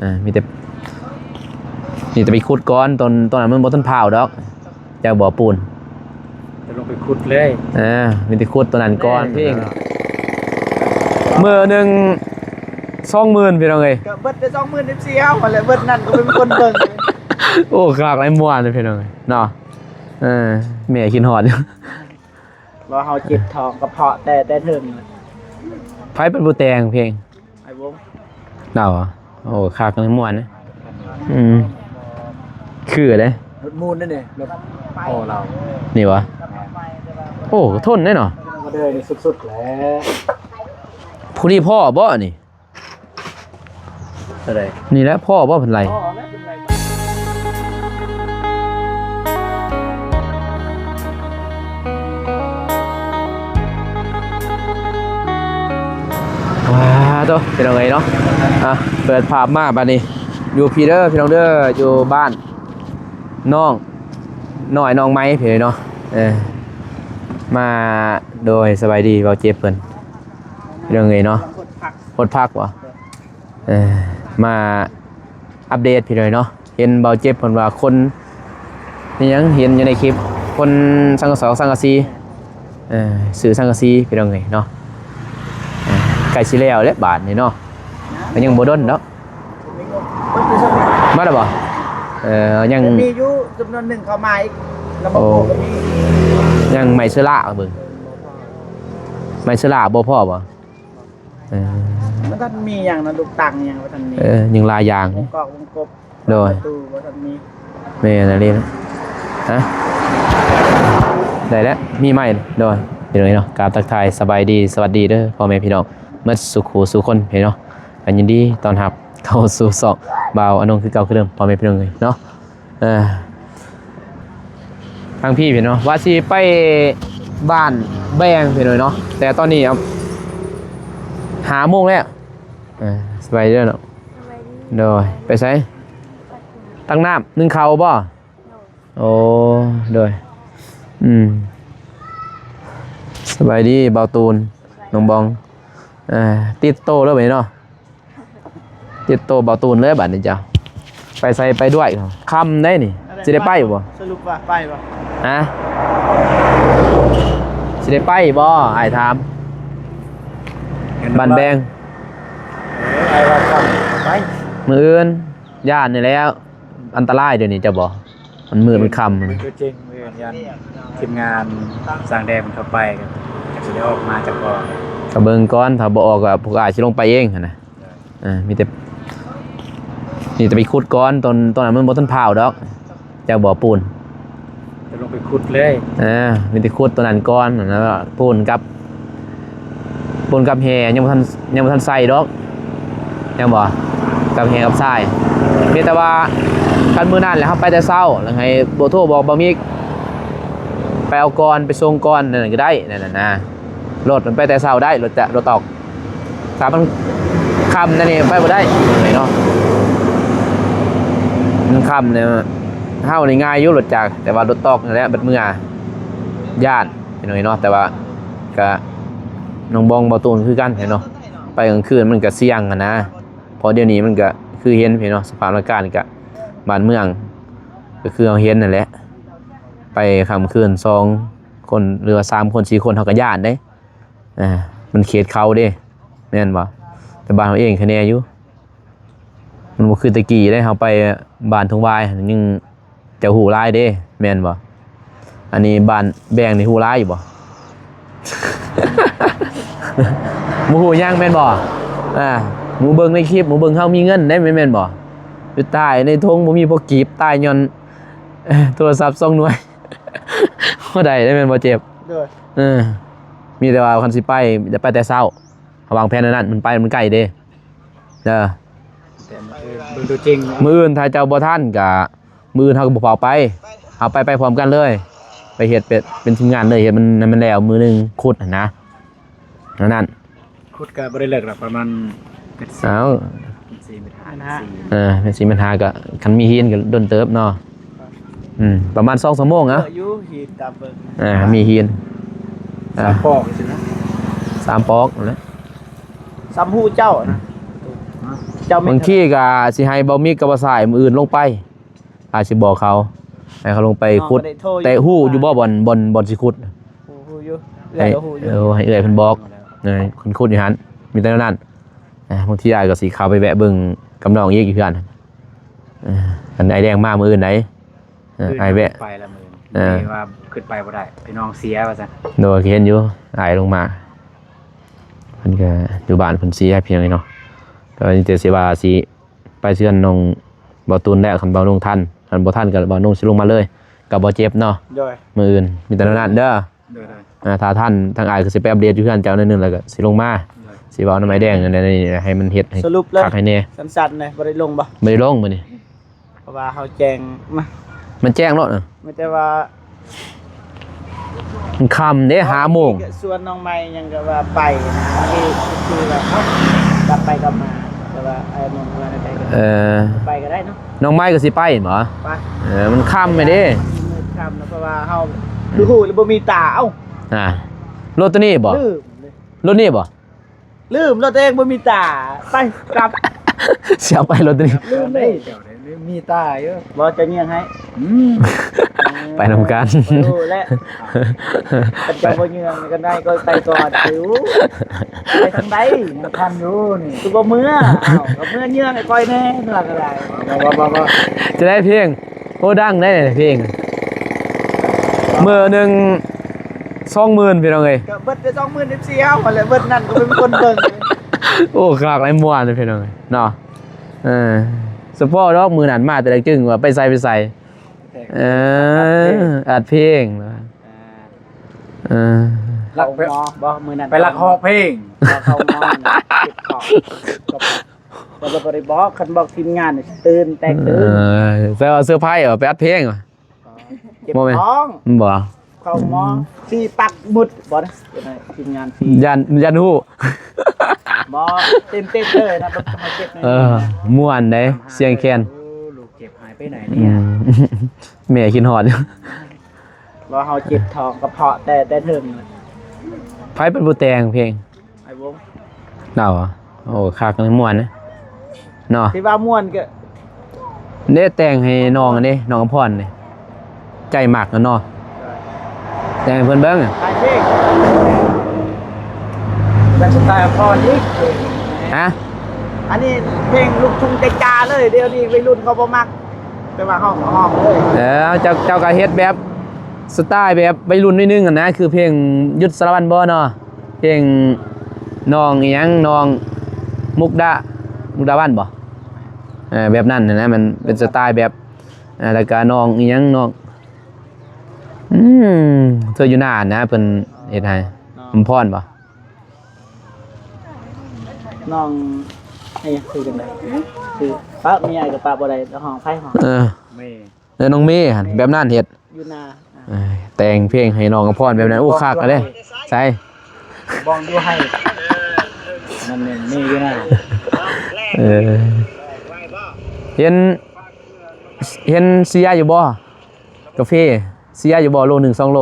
ອ່າ ມີແຕ່ ມີແຕ່ໄປຂຸດກ່ອນ ຕອນ ຕອນນັ້ນມັນບໍ່ທັນພ້າວດອກ ຈາກບໍ່ປູນ ຈະລົງໄປຂຸດເລີຍ. ເອີ ມີແຕ່ຂຸດຕອນນັ້ນກ່ອນ. ເອີ ມື້ໜຶ່ງສອງໝື່ນ ພີ່ນ້ອງເອີຍ ກໍເບິດໄດ້ສອງໝື່ນ ເອັຟຊີເຮົາຫັ້ນແຫຼະ ເບິດນັ້ນກໍເປັນຄົນເບິ່ງ. ໂອ້ ຄັກຫຼາຍ ມ່ວນເດ້ ພີ່ນ້ອງເອີຍເນາະ. ເອີ ແມ່ຄິດຮອດຢູ່ ວ່າເຮົາເຈັບທ້ອງກະເພາະແຕ່ ແຕ່ເທິງ. ໃຜເປັນຜູ້ແຕ່ງເພງ? ໄອ້ວົງ ລາວ ໂອ້ ຄັກ ມ່ວນ. ອືມ ຄືເດ້ ລົດມູນນັ້ນເດ້ ລົດພໍ່ລາວນີ້ຫວາ? ໂອ້ ທົນເດ້ເນາະ ກໍເດີນສຸດໆແຫຼະ. ຜູ້ນີ້ພໍ່ບໍ່ນີ້? ເທົ່າໃດ? ນີ້ແຫຼະພໍ່ບໍ່ເພິ່ນໄລ່. ວ້າໂຕ ພີ່ນ້ອງເອີຍເນາະ. ອ່ະ ເປີດພາບມາບາດນີ້ ຢູ່ພີ້ເດີ ພີ່ນ້ອງເດີ ຢູ່ບ້ານນ້ອງນ້ອຍ ນ້ອງໄມ້ພີ້ເນາະ. ເອີ ມາ ໂດຍ ສະບາຍດີ ເວົ້າເຈັບເພິ່ນ ພີ່ນ້ອງເອີຍເນາະ. ໂພດຜັກ ໂພດຜັກຫວາ? ເອີ ມາອັບເດດພີ່ນ້ອງເນາະ. ເຫັນເບົາເຈັບເພິ່ນວ່າຄົນ ອີຫຍັງ ເຫັນຢູ່ໃນຄລິບ ຄົນສັງກະສອກ ສັງກະສີ ເອີ ຊື້ສັງກະສີພີ່ນ້ອງເອີຍເນາະ. ເອີ ໃກ້ຊິແລ້ວແລ້ວບາດນີ້ເນາະ ກໍຍັງບໍ່ດົນດອກ. ມາແລ້ວບໍ່? ເອີ ຍັງ ມີຢູ່ຈຳນວນໜຶ່ງເຂົ້າມາອີກ ລະບົບ ໂອ້ ກໍມີ ຍັງໄມ້ເຊື້ອລາເບິ່ງ ໄມ້ເຊື້ອລາບໍ່ພໍບໍ່? ເອີ ມັນທັນມີຫຍັງນະ ລູກຕັງຫຍັງບໍ່ທັນມີ. ເອີ ຍັງຫຼາຍຢ່າງ ວົງກອກວົງກົບ ໂດຍ ປະຕູບໍ່ທັນມີ. ແມ່ນອີ່ຫຼີນະ ຮະ ໄດ້ແລ້ວ ມີໃໝ່. ໂດຍ ພີ່ນ້ອງເນາະ ກາບທັກທາຍສະບາຍດີ ສະຫວັດດີເດີພໍ່ແມ່ພີ່ນ້ອງໝົດສູ່ຄູ່ສູ່ຄົນເນາະ. ກໍຍິນດີຕ້ອນຮັບເຂົ້າສູ່ຊ່ອງບ່າວອານົງຄືເກົ່າຄືເດີມ ພໍ່ແມ່ພີ່ນ້ອງເອີຍເນາະ. ເອີ ທາງພີ້ພີ່ນ້ອງ ວ່າຊິໄປບ້ານແບງພີ່ນ້ອງເນາະ ແຕ່ຕອນນີ້ ເອົາ ຫ້າໂມງແລ້ວ. ເອີ ສະບາຍດີເນາະ. ສະບາຍດີ. ໂດຍ ໄປໃສ? ຕັກນ້ຳ ໜຶ້ງເຂົ້າບໍ່? ໂດຍ. ໂອ້ ໂດຍ ອືມ ສະບາຍດີບ່າວຕູນ ນ້ອງບອງ. ເອີ ຕິດໂຕແລ້ວບາດນີ້ເນາະ ຕິດໂຕບ່າວຕູນເລີຍບາດນີ້ເຈົ້າ. ໄປໃສໄປດ້ວຍ ຄ່ຳໄດ໋ນີ້. ຊິໄດ້ໄປບໍ່? ສະຫຼຸບວ່າໄປບໍ່? ຮະ ຊິໄດ້ໄປບໍ່? ອ້າຍຖາມ. ບ້ານແບງ ເອີ ອ້າຍວ່າຄ່ຳໄປ ມື້ອື່ນ ຢ້ານນີ້ແຫຼະ ອັນຕະລາຍດຽວນີ້ເຈົ້າບໍ່? ມັນມືດມັນຄ່ຳ ເບິ່ງຕົວຈິງ ເອີ ຢ້ານທີມງານສ້າງແດນເຂົ້າໄປ ກໍຊິໄດ້ອອກມາຈັກບໍ່. ກໍເບິ່ງກ່ອນ ຖ້າບໍ່ອອກກໍພວກອ້າຍຊິລົງໄປເອງຫັ້ນນະ. ເອີ ມີແຕ່ ມີແຕ່ໄປຂຸດກ່ອນ ຕອນ ຕອນນັ້ນມັນບໍ່ທັນພ້າວດອກ ຈາກບໍ່ປູນ ຈະລົງໄປຂຸດເລີຍ. ເອີ ມີແຕ່ຂຸດຕົວນັ້ນກ່ອນ ແລ້ວປູນກັບ ປູນກັບແຮ່ຍັງບໍ່ທັນ ຍັງບໍ່ທັນໃສ່ດອກ ແມ່ນບໍ່? ກັບແຮ່ກັບຊາຍ ມີແຕ່ວ່າຄັນມື້ນັ້ນແຫຼະ ເຮົາໄປແຕ່ເຊົ້າ ແລ້ວໃຫ້ໂທບອກບ່າວມິກ ໄປເອົາກ່ອນ ໄປສົ່ງກ່ອນ ນັ້ນກໍໄດ້ ນັ້ນນະ ລົດມັນໄປແຕ່ເຊົ້າໄດ້ ລົດຈະ ລົດຕອກ. ຖ້າມັນຄ່ຳແນວນີ້ໄປບໍ່ໄດ້ເນາະ ມັນຄ່ຳແນວ ເຮົານີ້ງ່າຍຢູ່ລົດຈັກ ແຕ່ວ່າລົດຕອກນີ້ແຫຼະບັດເມື່ອ ຢ້ານ ພີ່ນ້ອງເນາະ. ແຕ່ວ່າກະ ນ້ອງບອງ ບ່າວຕູນຄືກັນເນາະ ໄປກາງຄືນມັນກະສ່ຽງຫັ້ນນະ. ເພາະດຽວນີ້ມັນກະຄືເຫັນເນາະ ສະພາບອາກາດກະ ບ້ານເມືອງ ກໍຄືເຮົາເຫັນນັ້ນແຫຼະ ໄປຄ່ຳຄືນສອງຄົນ ຫຼືວ່າສາມຄົນ ສີ່ຄົນ ເຮົາກໍຢ້ານເດ້. ອ່າ ມັນເຂດເຂົາເດ້ ແມ່ນບໍ່? ແຕ່ບ້ານເຮົາເອງຄະແນຢູ່ ມັນບໍ່ຄືແຕ່ກີ້ເດ້. ເຮົາໄປບ້ານທົ່ງວາຍຫັ້ນ ຍັງເຈົ້າຮູ້ຫຼາຍເດ້ ແມ່ນບໍ່? ອັນນີ້ບ້ານແບງນີ້ຮູ້ຫຼາຍຢູ່ບໍ່? ບໍ່ຮູ້ຫຍັງແມ່ນບໍ່? ອ່າ ໝູ່ເບິ່ງໃນຄລິບ ໝູ່ເບິ່ງເຮົາມີເງິນໄດ້ ແມ່ນ ແມ່ນບໍ່? ສຸດທ້າຍໃນຖົງບໍ່ມີພໍກີບ ຕາຍຍ້ອນໂທລະສັບສອງໜ່ວຍ ບໍ່ໄດ້ເດ້ ແມ່ນບໍ່ເຈັບ? ໂດຍ. ເອີ ມີແຕ່ວ່າຄັນຊິໄປ ຈະໄປແຕ່ເຊົ້າ ເຮົາວາງແຜນອັນນັ້ນ ມັນໄປ ມັນໄກເດ້ ເດີ. ແຕ່ມື້ອື່ນ ເບິ່ງຕົວຈິງ ມື້ອື່ນຖ້າເຈົ້າບໍ່ທັນກະ ມື້ອື່ນເຮົາກໍບໍ່ພາໄປ ເຮົາໄປ ໄປພ້ອມກັນເລີຍ ໄປເຮັດເປັນ ເປັນທີມງານເລີຍ ເຮັດມັນ ໃຫ້ມັນແລ້ວມື້ໜຶ່ງ ຂຸດຫັ້ນນະ ແນວນັ້ນ. ຂຸດກໍບໍ່ໄດ້ເລິກດອກ ປະມານ ອ້າວ ເມັດສີ່ ເມັດຫ້າ ເອີ ເມັດສີ່ ເມັດຫ້າ ກໍຄັນມີຫີນກໍດົນເຕີບເນາະ. ອືມ ປະມານສອງຊົ່ວໂມງ ເອີ ເອີ ຢູ່ຫີນຕາມເບິ່ງ ອ່າ ມີຫີນ ອ່າ ສາມປອກຊີ້ນະ ສາມປອກນັ້ນແຫຼະ ສ່ຳຫູເຈົ້ານະ. ເຈົ້າແມ່ນ ບາງທີກໍຊິໃຫ້ເບົາມິກກັບບ່າວຊາຍມື້ອື່ນລົງໄປ ອາດຊິບອກເຂົາ ໃຫ້ເຂົາລົງໄປຂຸດ. ນ້ອງກໍໄດ້ໂທຢູ່ ແຕ່ຮູ້ຢູ່ບໍ່ ວ່າ ບ່ອນ ບ່ອນ ບ່ອນຊິຂຸດ? ຮູ້ ຮູ້ຢູ່ ເອື້ອຍກໍຮູ້ຢູ່ ເອີ ໃຫ້ເອື້ອຍເພິ່ນບອກ ເອີ ເພິ່ນຂຸດຢູ່ຫັ້ນ ມີແຕ່ແນວນັ້ນ. ອ່າ ບາງທີອ້າຍກໍຊິເຂົ້າໄປແວະເບິ່ງກັບນ້ອງອີກຢູ່ເຮືອນ. ເອີ ຄັນອ້າຍແດງມາມື້ອື່ນໃດ ເອີ ອ້າຍແວະ ໄປລະມື້ ເອີ ນີ້ວ່າຂຶ້ນໄປບໍ່ໄດ້ ພີ່ນ້ອງເສຍວ່າຊັ້ນ. ໂດຍ ເຫັນຢູ່ ອ້າຍລົງມາ ເພິ່ນກໍຢູ່ບ້ານເພິ່ນເສຍພຽງນີ້ເນາະ. ກໍມີແຕ່ຊິວ່າຊິ ໄປເຮືອນນ້ອງບ່າວຕຸນແລ້ວ ຄັນບ່າວນຸ່ງທັນ ຄັນບໍ່ທັນກໍບ່າວນຸ່ງຊິລົງມາເລີຍ ກໍບໍ່ເຈັບເນາະ. ໂດຍ ມື້ອື່ນມີແຕ່ແນວນັ້ນເດີ. ໂດຍໆ ອ່າ ຖ້າທັນ ທາງອ້າຍກໍຊິໄປອັບເດດຢູ່ເຮືອນເຈົ້າໜ້ອຍໜຶ່ງ ແລ້ວກໍຊິລົງມາ ໂດຍ ຊິເວົ້ານຳອ້າຍແດງແນວນີ້ໃຫ້ມັນເຮັດໃຫ້ ສະຫຼຸບເລີຍ ຄັກໃຫ້ແນ່. ສັ້ນໆ ເລີຍ ບໍ່ໄດ້ລົງບໍ່? ບໍ່ໄດ້ລົງມື້ນີ້ ເພາະວ່າເຮົາແຈ້ງມາ ມັນແຈ້ງໂລດ ມີແຕ່ວ່າ ມັນຄ່ຳເດ້ ຫ້າໂມງ ຊວນນ້ອງໃໝ່ຍັງກໍວ່າໄປນະ ບາງທີຄືວ່າເຮົາກັບໄປກັບມາ ແຕ່ວ່າອ້າຍນ້ອງວ່າໄປກໍ ເອີ ໄປກໍໄດ້ເນາະ. ນ້ອງໃໝ່ກໍຊິໄປແມ່ນບໍ່? ໄປ ເອີ ມັນຄ່ຳແລ້ວເດ້ ມັນມືດຄ່ຳນະ ເພາະວ່າເຮົາຄືຮູ້ແລ້ວບໍ່ມີຕາ. ເອົ້າ ອ່າ ລົດໂຕນີ້ບໍ່? ລືມເລີຍ ລົດນີ້ບໍ່? ລືມ ລົດຕົວເອງບໍ່ມີຕາ ໄປ ກັບ ຊິເອົາໄປລົດໂຕນີ້ ລືມເລີຍ ເຈົ້າໄດ້ມີຕາຢູ່ ບໍ່ ຈະຍ່ຽງໃຫ້ ອືມ ໄປນຳກັນ ບໍ່ຮູ້ແຫຼະ ຄັນເຈົ້າບໍ່ຍ່ຽງກັນໄດ້ກໍໄປກ່ອນ ໄປທາງໃດ ຍັງທັນຢູ່ນີ້ ຄືບໍ່ເມືອ ເອົ້າ ກໍເມືອຍ່ຽງໃຫ້ຂ້ອຍແດ່ ເມືອກໍໄດ້ ບໍ່ໆໆ ຈະໄດ້ເພງ ໂອ້ ດັງໄດ໋ເພງ ມື້ໜຶ່ງສອງໝື່ນ ພີ່ນ້ອງເອີຍ ກໍເບິດໄດ້ສອງໝື່ນ ເອັຟຊີ ເຮົາຫັ້ນແຫຼະ ເບິດນັ້ນກໍເປັນຄົນເບິ່ງ. ໂອ້ ຄັກຫຼາຍ ມ່ວນເດ້ ພີ່ນ້ອງເອີຍເນາະ ເອີ ສະເພາະດອກມື້ນັ້ນມາແຕ່ລະຈຶ່ງວ່າໄປໃສ ໄປໃສ ເອີ ອັດເພງ ອ່າ ເອີ ລັກ ເຂົ້າໝໍບໍ່ ມື້ນັ້ນ ໄປລັກຮອກເພງ ເຂົ້າໝໍ ເຈັບຄໍ ກໍບໍ່ໄດ້ບອກ ຄັນບອກທີມງານນີ້ຕື່ນ ແຕກຕື່ນ ເອີ ແຕ່ວ່າເຊີໄພວ່າໄປອັດເພງ ເຈັບ ບໍ່ແມ່ນ ທ້ອງ ບໍ່ ເຂົ້າໝໍ ອືມ ຊີ້ປັກໝຸດບໍ່ນະ ທີມງານຊີ້ ຢ້ານ ຢ້ານຮູ້ ບໍ່ ເຕັມໆເລີຍນະ ແບບເຮົາເຈັບ ເອີ ມ່ວນເດ້ ສຽງແຄນ ໂອ້ ລູກເຈັບຫາຍໄປໃນນີ້ ອືມ ແມ່ຄິດຮອດ ວ່າເຮົາເຈັບທ້ອງກະເພາະແຕ່ ແຕ່ເທິງ ໃຜເປັນຜູ້ແຕ່ງເພງ? ອ້າຍວົງ ລາວ ໂອ້ ຄັກ ມ່ວນເນາະ ທີ່ວ່າມ່ວນກໍ ເດ້ແຕ່ງໃຫ້ນ້ອງເດ້ ນ້ອງອຳພອນເດ້ ໃຈມັກເນາະ ແຕ່ງໃຫ້ເພິ່ນເບິ່ງ ຂາຍເພງ ແບບສະໄຕລ໌ອຳພອນອີກ ຮະ ອັນນີ້ເພງລູກທຸ່ງຈ໋າໆເລີຍ ດຽວນີ້ໄວລຸ້ນເຂົາບໍ່ມັກ ແຕ່ວ່າເຮົາກໍຮ້ອງເລີຍ ເອີ ເຈົ້າ ເຈົ້າກໍເຮັດແບບ ສະໄຕລ໌ແບບໄວລຸ້ນໜ້ອຍໜຶ່ງຫັ້ນນະ ຄືເພງຍຸດສາລະວັນບໍເນາະ ເພງນ້ອງອີ່ຫຍັງ ນ້ອງມຸກດາ ມຸກດາວັນບໍ ເອີ ແບບນັ້ນຫັ້ນນະ ມັນເປັນສະໄຕລ໌ແບບ ເອີ ແລ້ວກະນ້ອງອີ່ຫຍັງ ນ້ອງ ອືມ ເທື່ອຢູ່ໜ້າຫັ້ນນະ ເພິ່ນເຮັດໃຫ້ ອຳພອນບໍ ນ້ອງ ເອີ ຊື່ຈັ່ງໃດ ຊື່ ປະເມຍກໍປະບໍ່ໄດ້ ຮ້ອງໃຜຮ້ອງ ເອີ ແມ່ ເອີ ນ້ອງເມຫັ້ນ ແບບນັ້ນເຮັດ ຢູ່ນາ ອ່າ ເອີ ແຕ່ງເພງໃຫ້ນ້ອງອຳພອນແບບນັ້ນ ໂອ້ ຄັກເດ້ ໃສ ບອງຢູ່ໃຫ້ ນັ້ນແມ່ນມີຢູ່ນາ ເອີ ເຫັນ ເຫັນເສຍຢູ່ບໍ່ ກາເຟ ເສຍຢູ່ບໍ່ ໂລໜຶ່ງສອງໂລ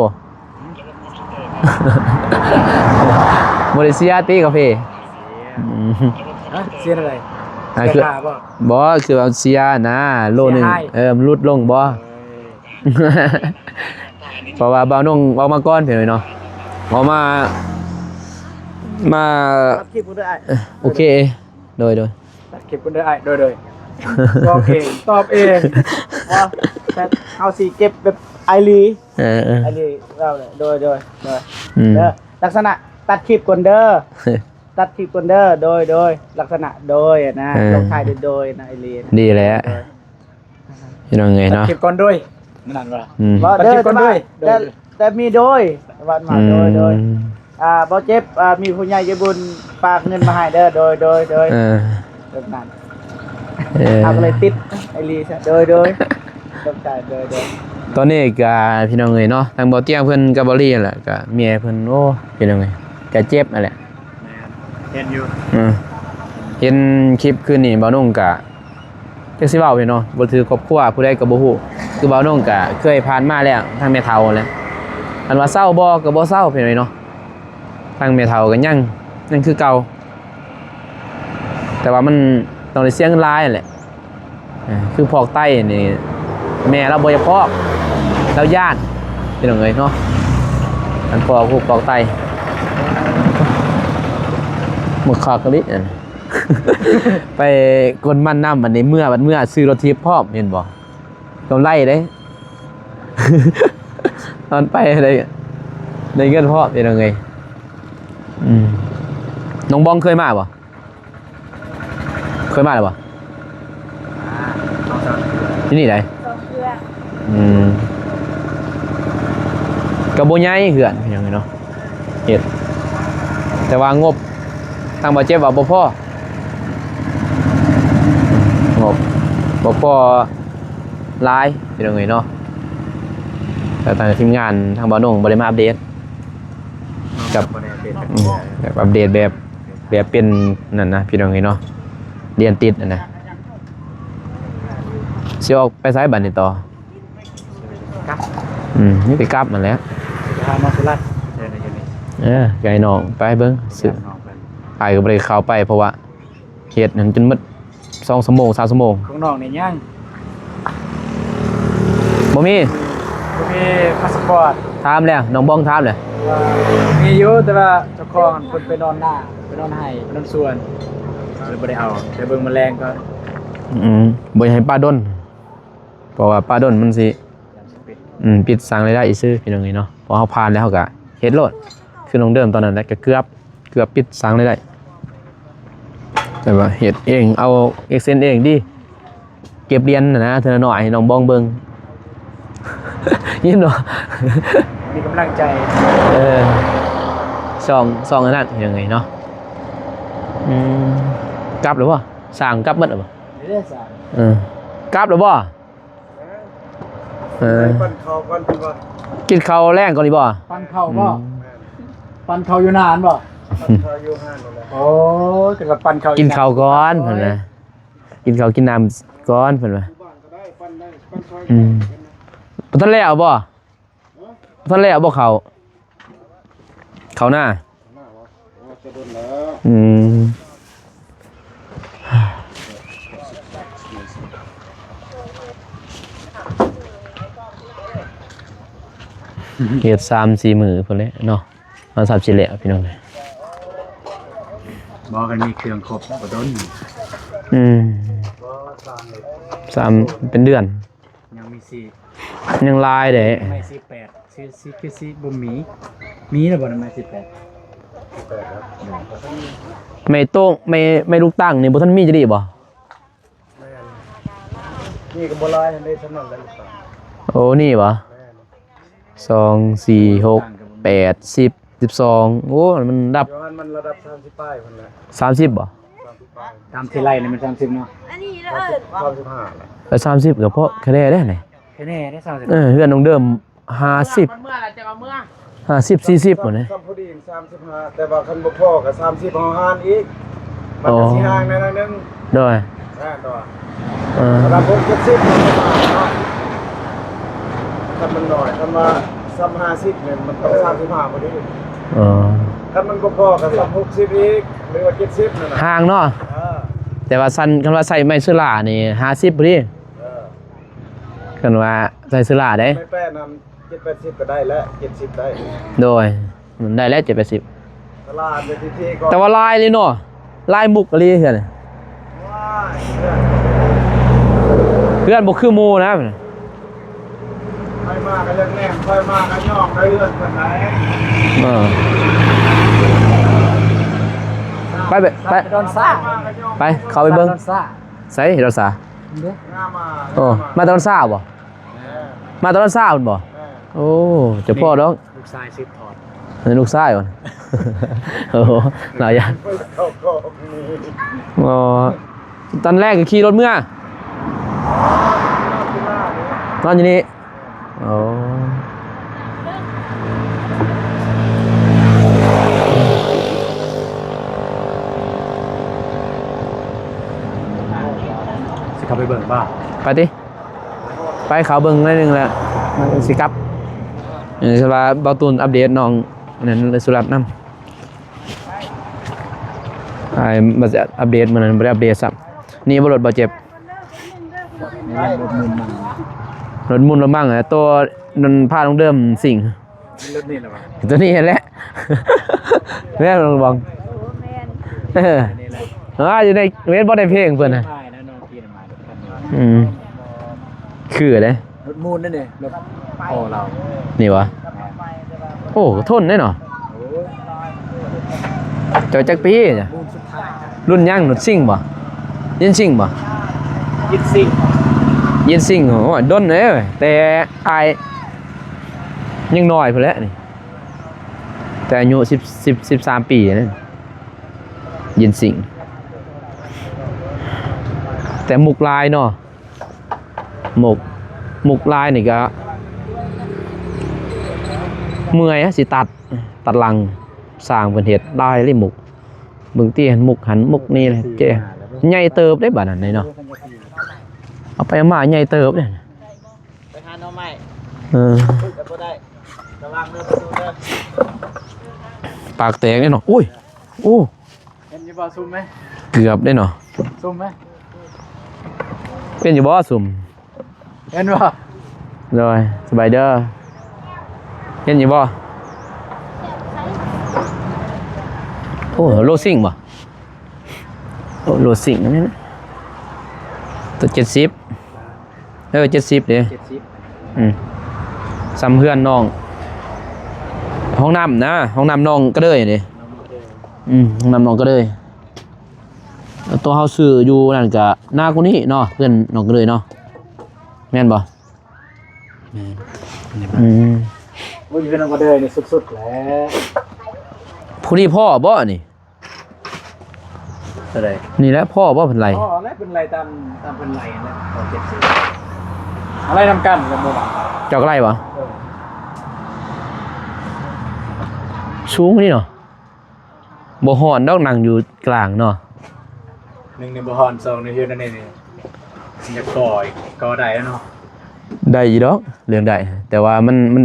ບໍ່ໄດ້ເສຍຕິກາເຟ ອືມ ຮະ ເສຍແນວໃດ ອ່າ ເສຍຄ່າບໍ່ ບໍ່ ຄືວ່າເສຍນະ ໂລໜຶ່ງ ເສຍຫາຍ ເອີ ມັນຫຼຸດລົງບໍ່ ເອີ ເພາະວ່າບ່າວນົງອອກມາກ່ອນ ພີ່ນ້ອງເນາະ ອອກມາ ມາ ຕັດຄລິບເດີອ້າຍ ໂອເຄ ໂດຍ ໂດຍ ຕັດຄລິບເດີອ້າຍ ໂດຍ ໂດຍ ບອກເອງ ຕອບເອງ ວ່າ ແຕ່ເຮົາຊິເກັບແບບອ້າຍຫຼີ ເອີ ເອີ ອ້າຍຫຼີ ເວົ້າເລີຍ ໂດຍ ໂດຍ ໂດຍ ອືມ ເດີ ລັກສະນະ ຕັດຄລິບກ່ອນເດີ ຕັດຄລິບກ່ອນເດີ ໂດຍ ໂດຍ ລັກສະນະ ໂດຍ ນະ ເອີ ລົງທ້າຍດ້ວຍ ໂດຍ ນະ ອີ່ຫຼີ ດີແລ້ວ ໂດຍ ພີ່ນ້ອງເອີຍເນາະ ຕັດຄລິບກ່ອນໂດຍ ນັ້ນວ່າ ອືມ ບໍ່ ຕັດຄລິບກ່ອນໂດຍ ແຕ່ ແຕ່ມີໂດຍ ວ່າມາ ອືມ ໂດຍ ໂດຍ ອ່າ ບໍ່ເຈັບ ອ່າ ມີຜູ້ໃຫຍ່ໃຈບຸນຝາກເງິນມາໃຫ້ເດີ ໂດຍ ໂດຍ ໂດຍ ເອີ ແບບນັ້ນ ເອີ ເຮົາກໍເລີຍຕິດອີ່ຫຼີຊະ ໂດຍ ໂດຍ ໂດຍ ໂດຍ ຕອນນີ້ກະ ພີ່ນ້ອງເອີຍເນາະ ທາງບໍ່ຕຽງເພິ່ນກັບບໍ່ລີຫັ້ນແຫຼະ ກະເມຍເພິ່ນ ໂອ້ ພີ່ນ້ອງເອີຍ ກະເຈັບຫັ້ນແຫຼະ ແມ່ນ ເຫັນຢູ່ ເອີ ເຫັນຄລິບຄືນນີ້ ບ່າວນົງກະ ຈັກຊິເວົ້າແມ່ນເນາະ ບໍ່ຖືກຄອບຄົວຜູ້ໃດກໍບໍ່ຮູ້ ຄືບ່າວນົງກະເຄີຍຜ່ານມາແລ້ວ ທາງແມ່ເຖົ້າແຫຼະ ຄັນວ່າເຊົາບໍ່ ກໍບໍ່ເຊົາ ພີ່ນ້ອງເນາະ ທາງແມ່ເຖົ້າກໍຍັງ ຍັງຄືເກົ່າ ແຕ່ວ່າມັນ ຕ້ອງໄດ້ເສຍເງິນຫຼາຍຫັ້ນແຫຼະ. ເອີ ຄືພອກໄຕນີ້ ແມ່ລາວບໍ່ຢາກພອກ ລາວຢ້ານ ພີ່ນ້ອງເອີຍເນາະ. ອັນພອກ ພອກໄຕ ມັນຄັກອີ່ຫຼີ ໄປກົນມັນນຳ ບັດນີ້ເມືອ ບັດເມືອຊື້ລົດຖີບພ້ອມ ເຫັນບໍ່? ກຳໄລເດ້ ຕອນໄປໄດ້ ໄດ້ເງິນພ້ອມ ພີ່ນ້ອງເອີຍ. ອືມ ນ້ອງບອງເຄີຍມາບໍ່? ເຄີຍມາແລ້ວບໍ່? ມາສອງສາມເທື່ອ ທີ່ນີ້ໃດ? ສອງເທື່ອ. ອືມ ກໍບໍ່ໃຫຍ່ເຮືອນຫຍັງເນາະ ເຮັດ ແຕ່ວ່າງົບ ທາງບ່າວເຈັບວ່າບໍ່ພໍ ງົບບໍ່ພໍຫຼາຍ ພີ່ນ້ອງເອີຍເນາະ. ແຕ່ທາງທີມງານ ທາງບ່າວນົງບໍ່ໄດ້ມາອັບເດດ ກັບ ບໍ່ໄດ້ອັບເດດ ອືມ ແບບອັບເດດແບບ ແບບເປັນນັ້ນນະ ພີ່ນ້ອງເອີຍເນາະ ລຽນຕິດຫັ້ນນະ. ຊິອອກໄປໃສບັດນີ້ຕໍ່? ກັບ ອືມ ມີແຕ່ກັບຫັ້ນແຫຼະ ຊິຫາມາສຸລັດ ເອີ ຢູ່ນີ້ ເອີ ໄກນ້ອງ ໄປເບິ່ງ ໄປຫານ້ອງເພິ່ນ ອ້າຍກໍບໍ່ໄດ້ເຂົ້າໄປ ເພາະວ່າເຮັດຫັ້ນຈົນໝົດສອງຊົ່ວໂມງ ສາມຊົ່ວໂມງ. ຂອງນ້ອງນີ້ຍັງ ບໍ່ມີ ບໍ່ມີພາສປອດ. ຖາມແລ້ວ ນ້ອງບອງຖາມແລ້ວ ວ່າມີຢູ່ ແຕ່ວ່າເຈົ້າຂອງເພິ່ນໄປນອນນາ ໄປນອນໄຮ່ ໄປນອນສວນ ເລີຍບໍ່ໄດ້ເອົາ ໄປເບິ່ງມາແລງກ່ອນ. ອືມ ບໍ່ຢາກໃຫ້ປະດົນ ເພາະວ່າປະດົນມັນຊິ ຢ້ານຊິປິດ ອືມ ປິດສ້າງລາຍໄດ້ຊື່ ພີ່ນ້ອງເອີຍເນາະ. ເພາະເຮົາຜ່ານແລ້ວ ເຮົາກໍເຮັດໂລດ ຄືນ້ອງເດີມຕອນນັ້ນແຫຼະ ກໍເກືອບ ເກືອບປິດສ້າງລາຍໄດ້ ແຕ່ວ່າເຮັດເອງ ເອົາເອັກເຊັນເອງດີ ເກັບຫຼຽນຫັ້ນນະ ເທື່ອລະໜ້ອຍໃຫ້ນ້ອງບອງເບິ່ງ ຍິນບໍ່? ມີກຳລັງໃຈ ເອີ ຊ່ອງ ຊ່ອງອັນນັ້ນ ເຮັດຫຍັງເນາະ. ອືມ ກັບແລ້ວບໍ່? ສ້າງກັບໝົດແລ້ວບໍ່? ເດ້ ສ້າງ ເອີ ກັບແລ້ວບໍ່? ເອີ ໄປປັ່ນເຂົ້າກ່ອນເພິ່ນວ່າ ກິນເຂົ້າແລງກ່ອນດີບໍ່? ປັ່ນເຂົ້າບໍ່? ອືມ ປັ່ນເຂົ້າຢູ່ນານບໍ່? ປັ່ນເຂົ້າຢູ່ຮ້ານນັ້ນແຫຼະ. ໂອ້ ຄືວ່າປັ່ນເຂົ້າ ກິນເຂົ້າກ່ອນເພິ່ນວ່າ ກິນເຂົ້າກິນນ້ຳກ່ອນເພິ່ນວ່າ. ຢູ່ບ້ານກໍໄດ້ ປັ່ນໄດ້ ປັ່ນເຂົ້າ ອືມ ບໍ່ທັນແລ້ວບໍ່? ບໍ່ທັນແລ້ວບໍ່ເຂົ້າ? ເຂົ້ານາ ເຂົ້ານາບໍ່? ໂອ້ ຈະດົນແລ້ວ ອືມ ເຮັດສາມສີ່ມື້ພຸ້ນແຫຼະເນາະ ມັນສາມສີ່ແລ້ວ ພີ່ນ້ອງເອີຍ. ບໍ່ ຄັນມີເຄື່ອງຄົບບໍ່ດົນ ອືມ ບໍ່ ສ້າງເລີຍ ສາມ ເປັນເດືອນ. ຍັງມີສີ່ ຍັງຫຼາຍເດ້ ໄມ້ສີ່ແປດ ສີ່ ສີ່ ຄືສີ່ບໍ່ມີ ມີແລ້ວບໍ່ໄມ້ສີ່ແປດ? ແມ່ໂຕ້ງ ແມ່ ແມ່ລູກຕັ້ງນີ້ບໍ່ທັນມີຈັກດີ້ບໍ່? ແມ່ນ ມີກໍບໍ່ຫຼາຍຫັ້ນເດ້ ສ່ຳນັ້ນແຫຼະລູກຕັ້ງ. ໂອ້ ນີ້ບໍ່? ແມ່ນ ສອງ ສີ່ ຫົກ ແປດ ສິບ ສິບສອງ ໂອ້ ມັນດັບ ຢູ່ຫັ້ນມັນລະດັບສາມສິບປາຍພຸ້ນແຫຼະ. ສາມສິບບໍ່? ສາມສິບປາຍ ຕາມທີ່ໄລ່ນີ້ມັນສາມສິບເນາະ ອັນນີ້ລະເອີ້ນສາມສິບຫ້າແຫຼະ. ເອີ ສາມສິບກໍພໍຄະແນນເດ້ນີ້ ຄະແນນເດ້ສາມສິບ. ເອີ ເຮືອນນ້ອງເດີມຫ້າສິບ ເມື່ອລະຈະເອົາເມືອ ຫ້າສິບ ສີ່ສິບ ບໍ່ນີ້ ສ່ຳພໍດີສາມສິບຫ້າ ແຕ່ວ່າຄັນບໍ່ພໍກໍສາມສິບ ເຮົາຫານອີກ ມັນກໍຊິຫ່າງແດ່ໜ້ອຍໜຶ່ງ. ໂດຍ ແມ່ນຕົວະ ເອີ ລະດັບຫົກເຈັດສິບ ຄັນມັນໜ້ອຍ ຄັນວ່າສ່ຳຫ້າສິບນີ້ມັນຕ້ອງສາມສິບຫ້າພໍດີ. ເອີ ຄັນມັນບໍ່ພໍກໍສ່ຳຫົກສິບອີກ ຫຼືວ່າເຈັດສິບນັ້ນນະ ຫ່າງເນາະ. ເອີ ແຕ່ວ່າຊັ້ນ ຄັນວ່າໃສ່ໄມ້ເຊີລານີ້ຫ້າສິບພໍດີ. ເອີ ຄັນວ່າໃສ່ເຊີລາເດ້ ໄມ້ແປ້ນນັ້ນ ເຈັດແປດສິບກໍໄດ້ແລ້ວ ເຈັດສິບໄດ້. ໂດຍ ໄດ້ແລ້ວ ເຈັດແປດສິບ ຕະຫຼາດເວທີທີ່ກໍ ແຕ່ວ່າຫຼາຍເລີຍເນາະ ຫຼາຍມຸກອີ່ຫຼີເຮືອນ ວ້າຍ ເຮືອນ ເຮືອນບໍ່ຄືໝູ່ນະ. ໃຜມາກໍຢາກແນມ ໃຜມາກໍຍ່ອງໄດ້ເຮືອນເພິ່ນໄດ໋. ເອີ ໄປ ໄປ ໄປ ດອນຊາ ໄປ ເຂົ້າໄປເບິ່ງ ດອນຊາ ໃສດອນຊາ? ເດ້ ໂອ້ ມາແຕ່ດອນຊາບໍ່? ມາແຕ່ດອນຊາພຸ້ນບໍ່? ໂອ້ ຈະພໍດອກ ລູກຊາຍສືບທອດ ເອີ ລູກຊາຍບໍ່? ໂອ້ ຫຼາຍຢ່າງ ອໍ ຕອນແລກກໍຂີ່ລົດເມືອ ນອນຢູ່ນີ້. ໂອ້ ຊິເຂົ້າໄປເບິ່ງບໍ່? ໄປຕິ ໄປເຂົ້າເບິ່ງໜ້ອຍໜຶ່ງແລ້ວ ຊິກັບ. ເອີ ສະວ່າບ່າວຕູນອັບເດດນ້ອງອັນນັ້ນ ສຸລັດນຳ. ອ້າຍມາອັບເດດ ມື້ນັ້ນບໍ່ໄດ້ອັບເດດຊ້ຳ. ນີ້ບໍ່ລົດບໍ່ເຈັບ? ລົດໝຸ່ນລົດມັງ ລົດໝຸ່ນລົດມັງ ໂຕນັ້ນພານ້ອງເດີມຊິງ ລົດນີ້ລະວະ ໂຕນີ້ແຫຼະ ແມ່ນບໍ່? ເອີ ອ່າ ຢູ່ໃນເວັດບໍ່ໄດ້ເພງເພິ່ນນະ ອືມ ຄືເດ້ ລົດມູນນັ້ນເດ້ ລົດພໍ່ລາວ ນີ້ຫວາ? ໂອ້ ທົນເດ້ເນາະ ໂອ້ຍ ເຈົ້າຈັກປີ? ລຸ້ນຍັງ? ລຸ້ນຊິງບໍ່? ເຢັນຊິງບໍ່? ເຢັນຊິງ ເຢັນຊິງ ໂອ້ຍ ດົນເດ້ ແຕ່ອ້າຍຍັງນ້ອຍພຸ້ນແຫຼະນີ້ ແຕ່ອາຍຸສິບ ສິບ ສິບສາມປີເດ້ ເຢັນຊິງ ແຕ່ມຸກຫຼາຍເນາະ. ໝົກ ໝົກລາຍນີ້ກະເມື່ອຍ ຊິຕັດ ຕັດຫຼັງ ຊ່າງເພິ່ນເຮັດຫຼາຍເລີຍໝົກ ເບິ່ງຕິ ຫັ້ນໝົກຫັ້ນໝົກນີ້ແຫຼະ ເຈ້ ໃຫຍ່ເຕີບເດ້ບາດນັ້ນເນາະ ເອົາໄປເອົາມາໃຫຍ່ເຕີບເດ້ ໄປຫາໜໍ່ໄມ້ ເອີ ແຕ່ບໍ່ໄດ້ ລະວັງເດີ ປະຕູເດີ ປາກແຕກເດ້ເນາະ ໂອ້ຍ ໂອ້ ເຫັນຢູ່ບໍ່ຊຸມໄໝ? ເກືອບເດ້ເນາະ ຊຸມໄໝ? ເຫັນຢູ່ບໍ່ຊຸມ? ເຫັນບໍ່? ໂດຍ ສະບາຍເດີ ເຫັນຢູ່ບໍ່? ໂອ້ ໂລຊິງບໍ່? ໂອ້ ໂລຊິງ ຕົວເຈັດສິບ ເອີ ເຈັດສິບເດ້ ເຈັດສິບ ອືມ ສ່ຳເຮືອນນ້ອງ ຫ້ອງນ້ຳນະ ຫ້ອງນ້ຳນ້ອງກະເດີຍເດ້ ອືມ ຫ້ອງນ້ຳນ້ອງກະເດີຍ ຕົວເຮົາຊື້ຢູ່ນັ້ນກະໜາກວ່ານີ້ເນາະ ເຮືອນນ້ອງກະເດີຍເນາະ ແມ່ນບໍ່? ແມ່ນ ອືມ ໂອ້ຍ ເຮືອນນ້ອງກະເດີຍນີ້ສຸດໆແຫຼະ ຜູ້ນີ້ພໍບໍ່ນີ້? ເທົ່າໃດ? ນີ້ແຫຼະພໍບໍ່ເພິ່ນໄລ່ ພໍແລ້ວເພິ່ນໄລ່ຕາມ ຕາມເພິ່ນໄລ່ຫັ້ນແຫຼະ ເຈັດສິບ ເອົາໄລ່ນຳກັນກັບໝູ່ ເຈົ້າກໍໄລ່ບໍ່? ເອີ ສູງນີ້ເນາະ ບໍ່ຮ້ອນດອກ ນັ່ງຢູ່ກາງເນາະ ໜຶ່ງນີ້ບໍ່ຮ້ອນ ສອງນີ້ເຮັດອັນນີ້ນີ້ ມັນຈະກໍ່ ກໍ່ໄດ້ແລ້ວເນາະ ໄດ້ຢູ່ດອກ ເລື່ອງໄດ້ ແຕ່ວ່າມັນ ມັນ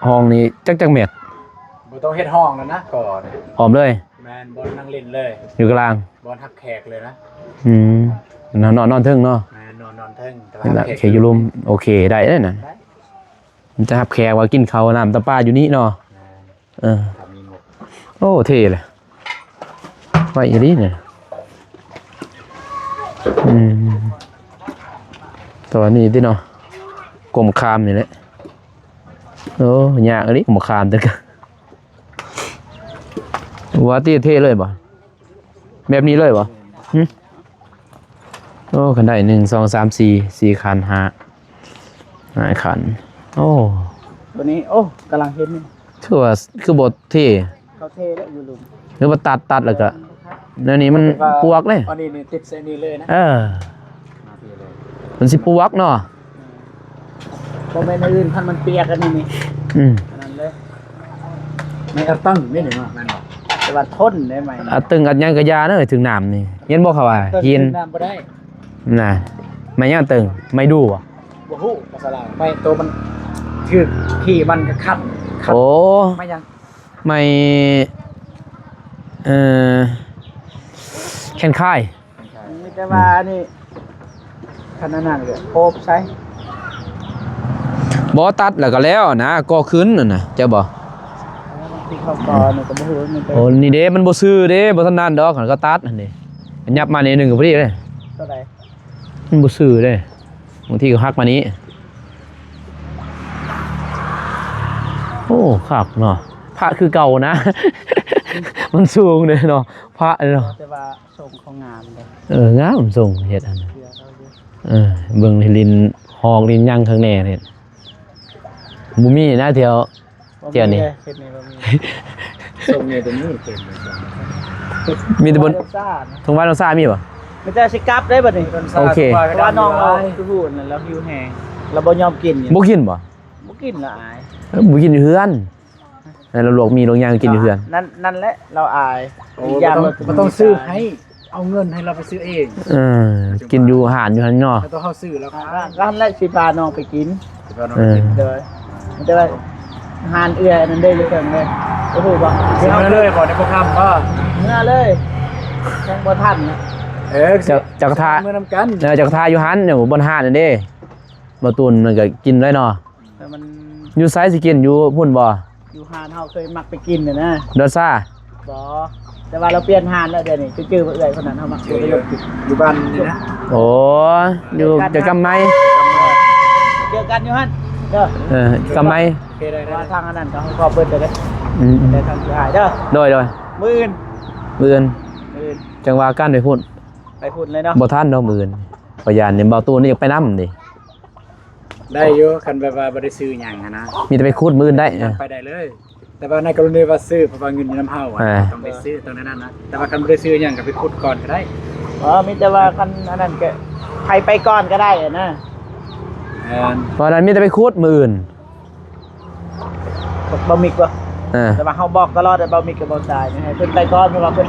ຫ້ອງນີ້ຈັກ ຈັກແມັດ? ບໍ່ຕ້ອງເຮັດຫ້ອງແລ້ວນະ ກໍ່ນີ້ ອ້ອມເລີຍ ແມ່ນ ບ່ອນນັ່ງຫຼິ້ນເລີຍ ຢູ່ກາງ ບ່ອນຮັບແຂກເລີຍນະ ອືມ ນອນ ນອນ ນອນເທິງເນາະ ແມ່ນ ນອນ ນອນເທິງ ແຕ່ວ່າຮັບແຂກ ແຂກຢູ່ລຸ່ມ ໂອເຄ ໄດ້ເດ້ນັ້ນ ໄດ້ ມັນຈະຮັບແຂກວ່າກິນເຂົ້ານ້ຳຕຳປາຢູ່ນີ້ເນາະ ແມ່ນ ເອີ ຖ້າມີໝົດ ໂອ້ ເທ່ເລີຍ ໄວອີ່ຫຼີນີ້ ອືມ ແຕ່ວ່ານີ້ຕິເນາະ ກົມຄາມນີ້ແຫຼະ ໂອ້ ຍາກອີ່ຫຼີ ກົມຄາມ ແຕ່ກະ ວ່າຕິເທ່ເລີຍບໍ່? ແບບນີ້ເລີຍບໍ່? ຫຶ? ໂອ້ ຄັນໄດ້ ໜຶ່ງ ສອງ ສາມ ສີ່ ສີ່ຄັນ ຫ້າ ຫ້າຄັນ ໂອ້ ຕົວນີ້ ໂອ້ ກຳລັງເຫັນນີ້ ຄືວ່າ ຄືບໍ່ເທ່ ເຂົາເທແລ້ວຢູ່ລຸ່ມ ຫຼືວ່າຕັດ ຕັດແລ້ວກະ ແນວນີ້ມັນປວກເດ້ ອັນນີ້ຕິດໃສ່ນີ້ເລີຍນະ ເອີ ມັນຊິປວກເນາະ ບໍ່ແມ່ນອື່ນ ຄັນມັນປຽກອັນນີ້ນີ້ ອືມ ອັນນັ້ນເລີຍ ໄມ້ອາຕຶງນີ້ເນາະ ແມ່ນບໍ່? ແຕ່ວ່າທົນໄດ້ໄມ້ ອາຕຶງອັດຫຍັງກະຢ່າເດີ ຖືກນ້ຳນີ້ ເຫັນບໍ່ເຂົາວ່າຫີນ ຖືກນ້ຳບໍ່ໄດ້ ນະ ໄມ້ຫຍັງອາຕຶງ ໄມ້ດູ່ບໍ່? ບໍ່ຮູ້ພາສາລາວ ໄມ້ໂຕມັນຖືກທີ່ມັນກະຄັນ ໂອ້ ໄມ້ຫຍັງ? ໄມ້ ເອີ ແຄນຄາຍ ມີແຕ່ວ່າອັນນີ້ ຄັນອັນນັ້ນກະໂອບໃສ່ ບໍ່ ຕັດແລ້ວກະແລ້ວນະ ກໍຂຶ້ນຫັ້ນນະ ເຈົ້າບໍ່? ທີ່ເຂົາກໍນີ້ກະບໍ່ຮູ້ ໂອ້ ນີ້ເດ້ ມັນບໍ່ຊື່ເດ້ ບໍ່ທັນນັ້ນດອກ ຄັນເຂົາຕັດຫັ້ນເດ້ ຫຍັບມາໜ້ອຍໜຶ່ງກະພໍດີເດ້ ເທົ່າໃດ? ມັນບໍ່ຊື່ເດ້ ບາງທີກະຫັກມານີ້ ໂອ້ ຄັກເນາະ ພະຄືເກົ່ານະ ມັນສູງເດ້ເນາະ ພະເນາະ ແຕ່ວ່າຊົງເຂົາງາມເດ້ ເອີ ງາມຊົງເຮັດຫັ້ນ ເຊື່ອເຂົາຢູ່ ເອີ ເບິ່ງຫຼິ້ນຮອກຫຼິ້ນຫຍັງຂ້າງແນ່ເຮັດ ບໍ່ມີນະແຖວ ແຖວນີ້ ເຂດນີ້ບໍ່ມີ ຊົງນີ້ບໍ່ມີ ເຂດນີ້ ມີແຕ່ບົນ ທົ່ງບ້ານດົງຊານະ ທົ່ງບ້ານດົງຊາມີບໍ່? ມີແຕ່ຊິກັບໄດ້ບັດນີ້ ໂອເຄ ເພາະວ່ານ້ອງລາວຄືຮູ້ນັ້ນ ລາວຫິວແຮງ ລາວບໍ່ຍອມກິນ ບໍ່ກິນບໍ່? ບໍ່ກິນລະອາຍ ເອີ ບໍ່ກິນຢູ່ເຮືອນ ແລ້ວລວກມີລວກຫຍັງກິນຢູ່ເຮືອນ ນັ້ນ ນັ້ນແຫຼະ ລາວອາຍ ໂອ້ ບໍ່ຕ້ອງຊື້ໃຫ້ ເອົາເງິນໃຫ້ລາວໄປຊື້ເອງ ເອີ ກິນຢູ່ຮ້ານຢູ່ຫັ້ນເນາະ ແລ້ວໂຕເຮົາຊື້ແລ້ວກະ ກະຫັ້ນແຫຼະ ຊິພານ້ອງໄປກິນ ຊິພານ້ອງໄປກິນ ໂດຍ ມັນຈະໄດ້ ຮ້ານເອື້ອຍນັ້ນເດ້ຢູ່ເທິງເດ້ ຮູ້ບໍ່? ເມືອເລີຍບໍ່ ໃນບໍ່ຄ່ຳບໍ່? ເມືອເລີຍ ຍັງບໍ່ທັນນະ ເອີ ເຈົ້າ ເຈົ້າກໍຖ້າ ເມືອນຳກັນ ເອີ ເຈົ້າກໍຖ້າຢູ່ຫັ້ນ ຢູ່ບ່ອນຮ້ານນັ້ນເດ້. ບໍ່ຕູນມັນກໍກິນໄດ້ເນາະ. ແຕ່ມັນ ຢູ່ໃສຊິກິນ ຢູ່ພຸ້ນບໍ່? ຢູ່ຮ້ານເຮົາເຄີຍມັກໄປກິນນະນະ. ດອນຊາ? ບໍ່ ແຕ່ວ່າລາວປ່ຽນຮ້ານແລ້ວດຽວນີ້ ຈື່ວ່າເອື້ອຍຄົນນັ້ນເຮົາມັກໄປກິນ ຢູ່ບ້ານນີ້ນະ. ໂອ້ ຢູ່ໃກ້ກຳໄມ ເຈີກັນຢູ່ຫັ້ນເດີ. ເອີ ກຳໄມ ໂອເຄ ໄດ້ ວ່າທາງອັນນັ້ນກໍໃຫ້ຂອບເບິດເດີ. ອືມ ແຕ່ທາງທີ່ອ້າຍເດີ. ໂດຍ ໂດຍ ມື້ອື່ນ ມື້ອື່ນ ມື້ອື່ນ ຈັ່ງວ່າກັນໄປພຸ້ນ. ໄປພຸ້ນເລີຍເນາະ. ບໍ່ທັນດອກມື້ອື່ນ ຂ້ອຍຢ້ານນີ້ ເບົາຕູ້ນີ້ຢາກໄປນຳເດ້. ໄດ້ຢູ່ ຄັນແບບວ່າບໍ່ໄດ້ຊື້ຫຍັງຫັ້ນນະ ມີແຕ່ໄປຂຸດມື້ອື່ນໄດ້. ໄປໄດ້ເລີຍ ແຕ່ວ່າໃນກໍລະນີວ່າຊື້ ເພາະວ່າເງິນຢູ່ນຳເຮົາ ເອີ ຕ້ອງໄດ້ຊື້ ຕ້ອງໄດ້ນັ້ນນະ. ແຕ່ວ່າຄັນບໍ່ໄດ້ຊື້ຫຍັງກໍໄປຂຸດກ່ອນກໍໄດ້. ອໍ ມີແຕ່ວ່າຄັນອັນນັ້ນກໍໃຜໄປກ່ອນກໍໄດ້ນະ. ແມ່ນ ເພາະນັ້ນມີແຕ່ໄປຂຸດມື້ອື່ນ. ບໍ່ມີກວ່າ ເອີ ແຕ່ວ່າເຮົາບອກຕະຫຼອດ ແຕ່ບໍ່ມີກະບໍ່ຕາຍ ໃຫ້ເພິ່ນໄປກ່ອນ ເພາະວ່າເພິ່ນ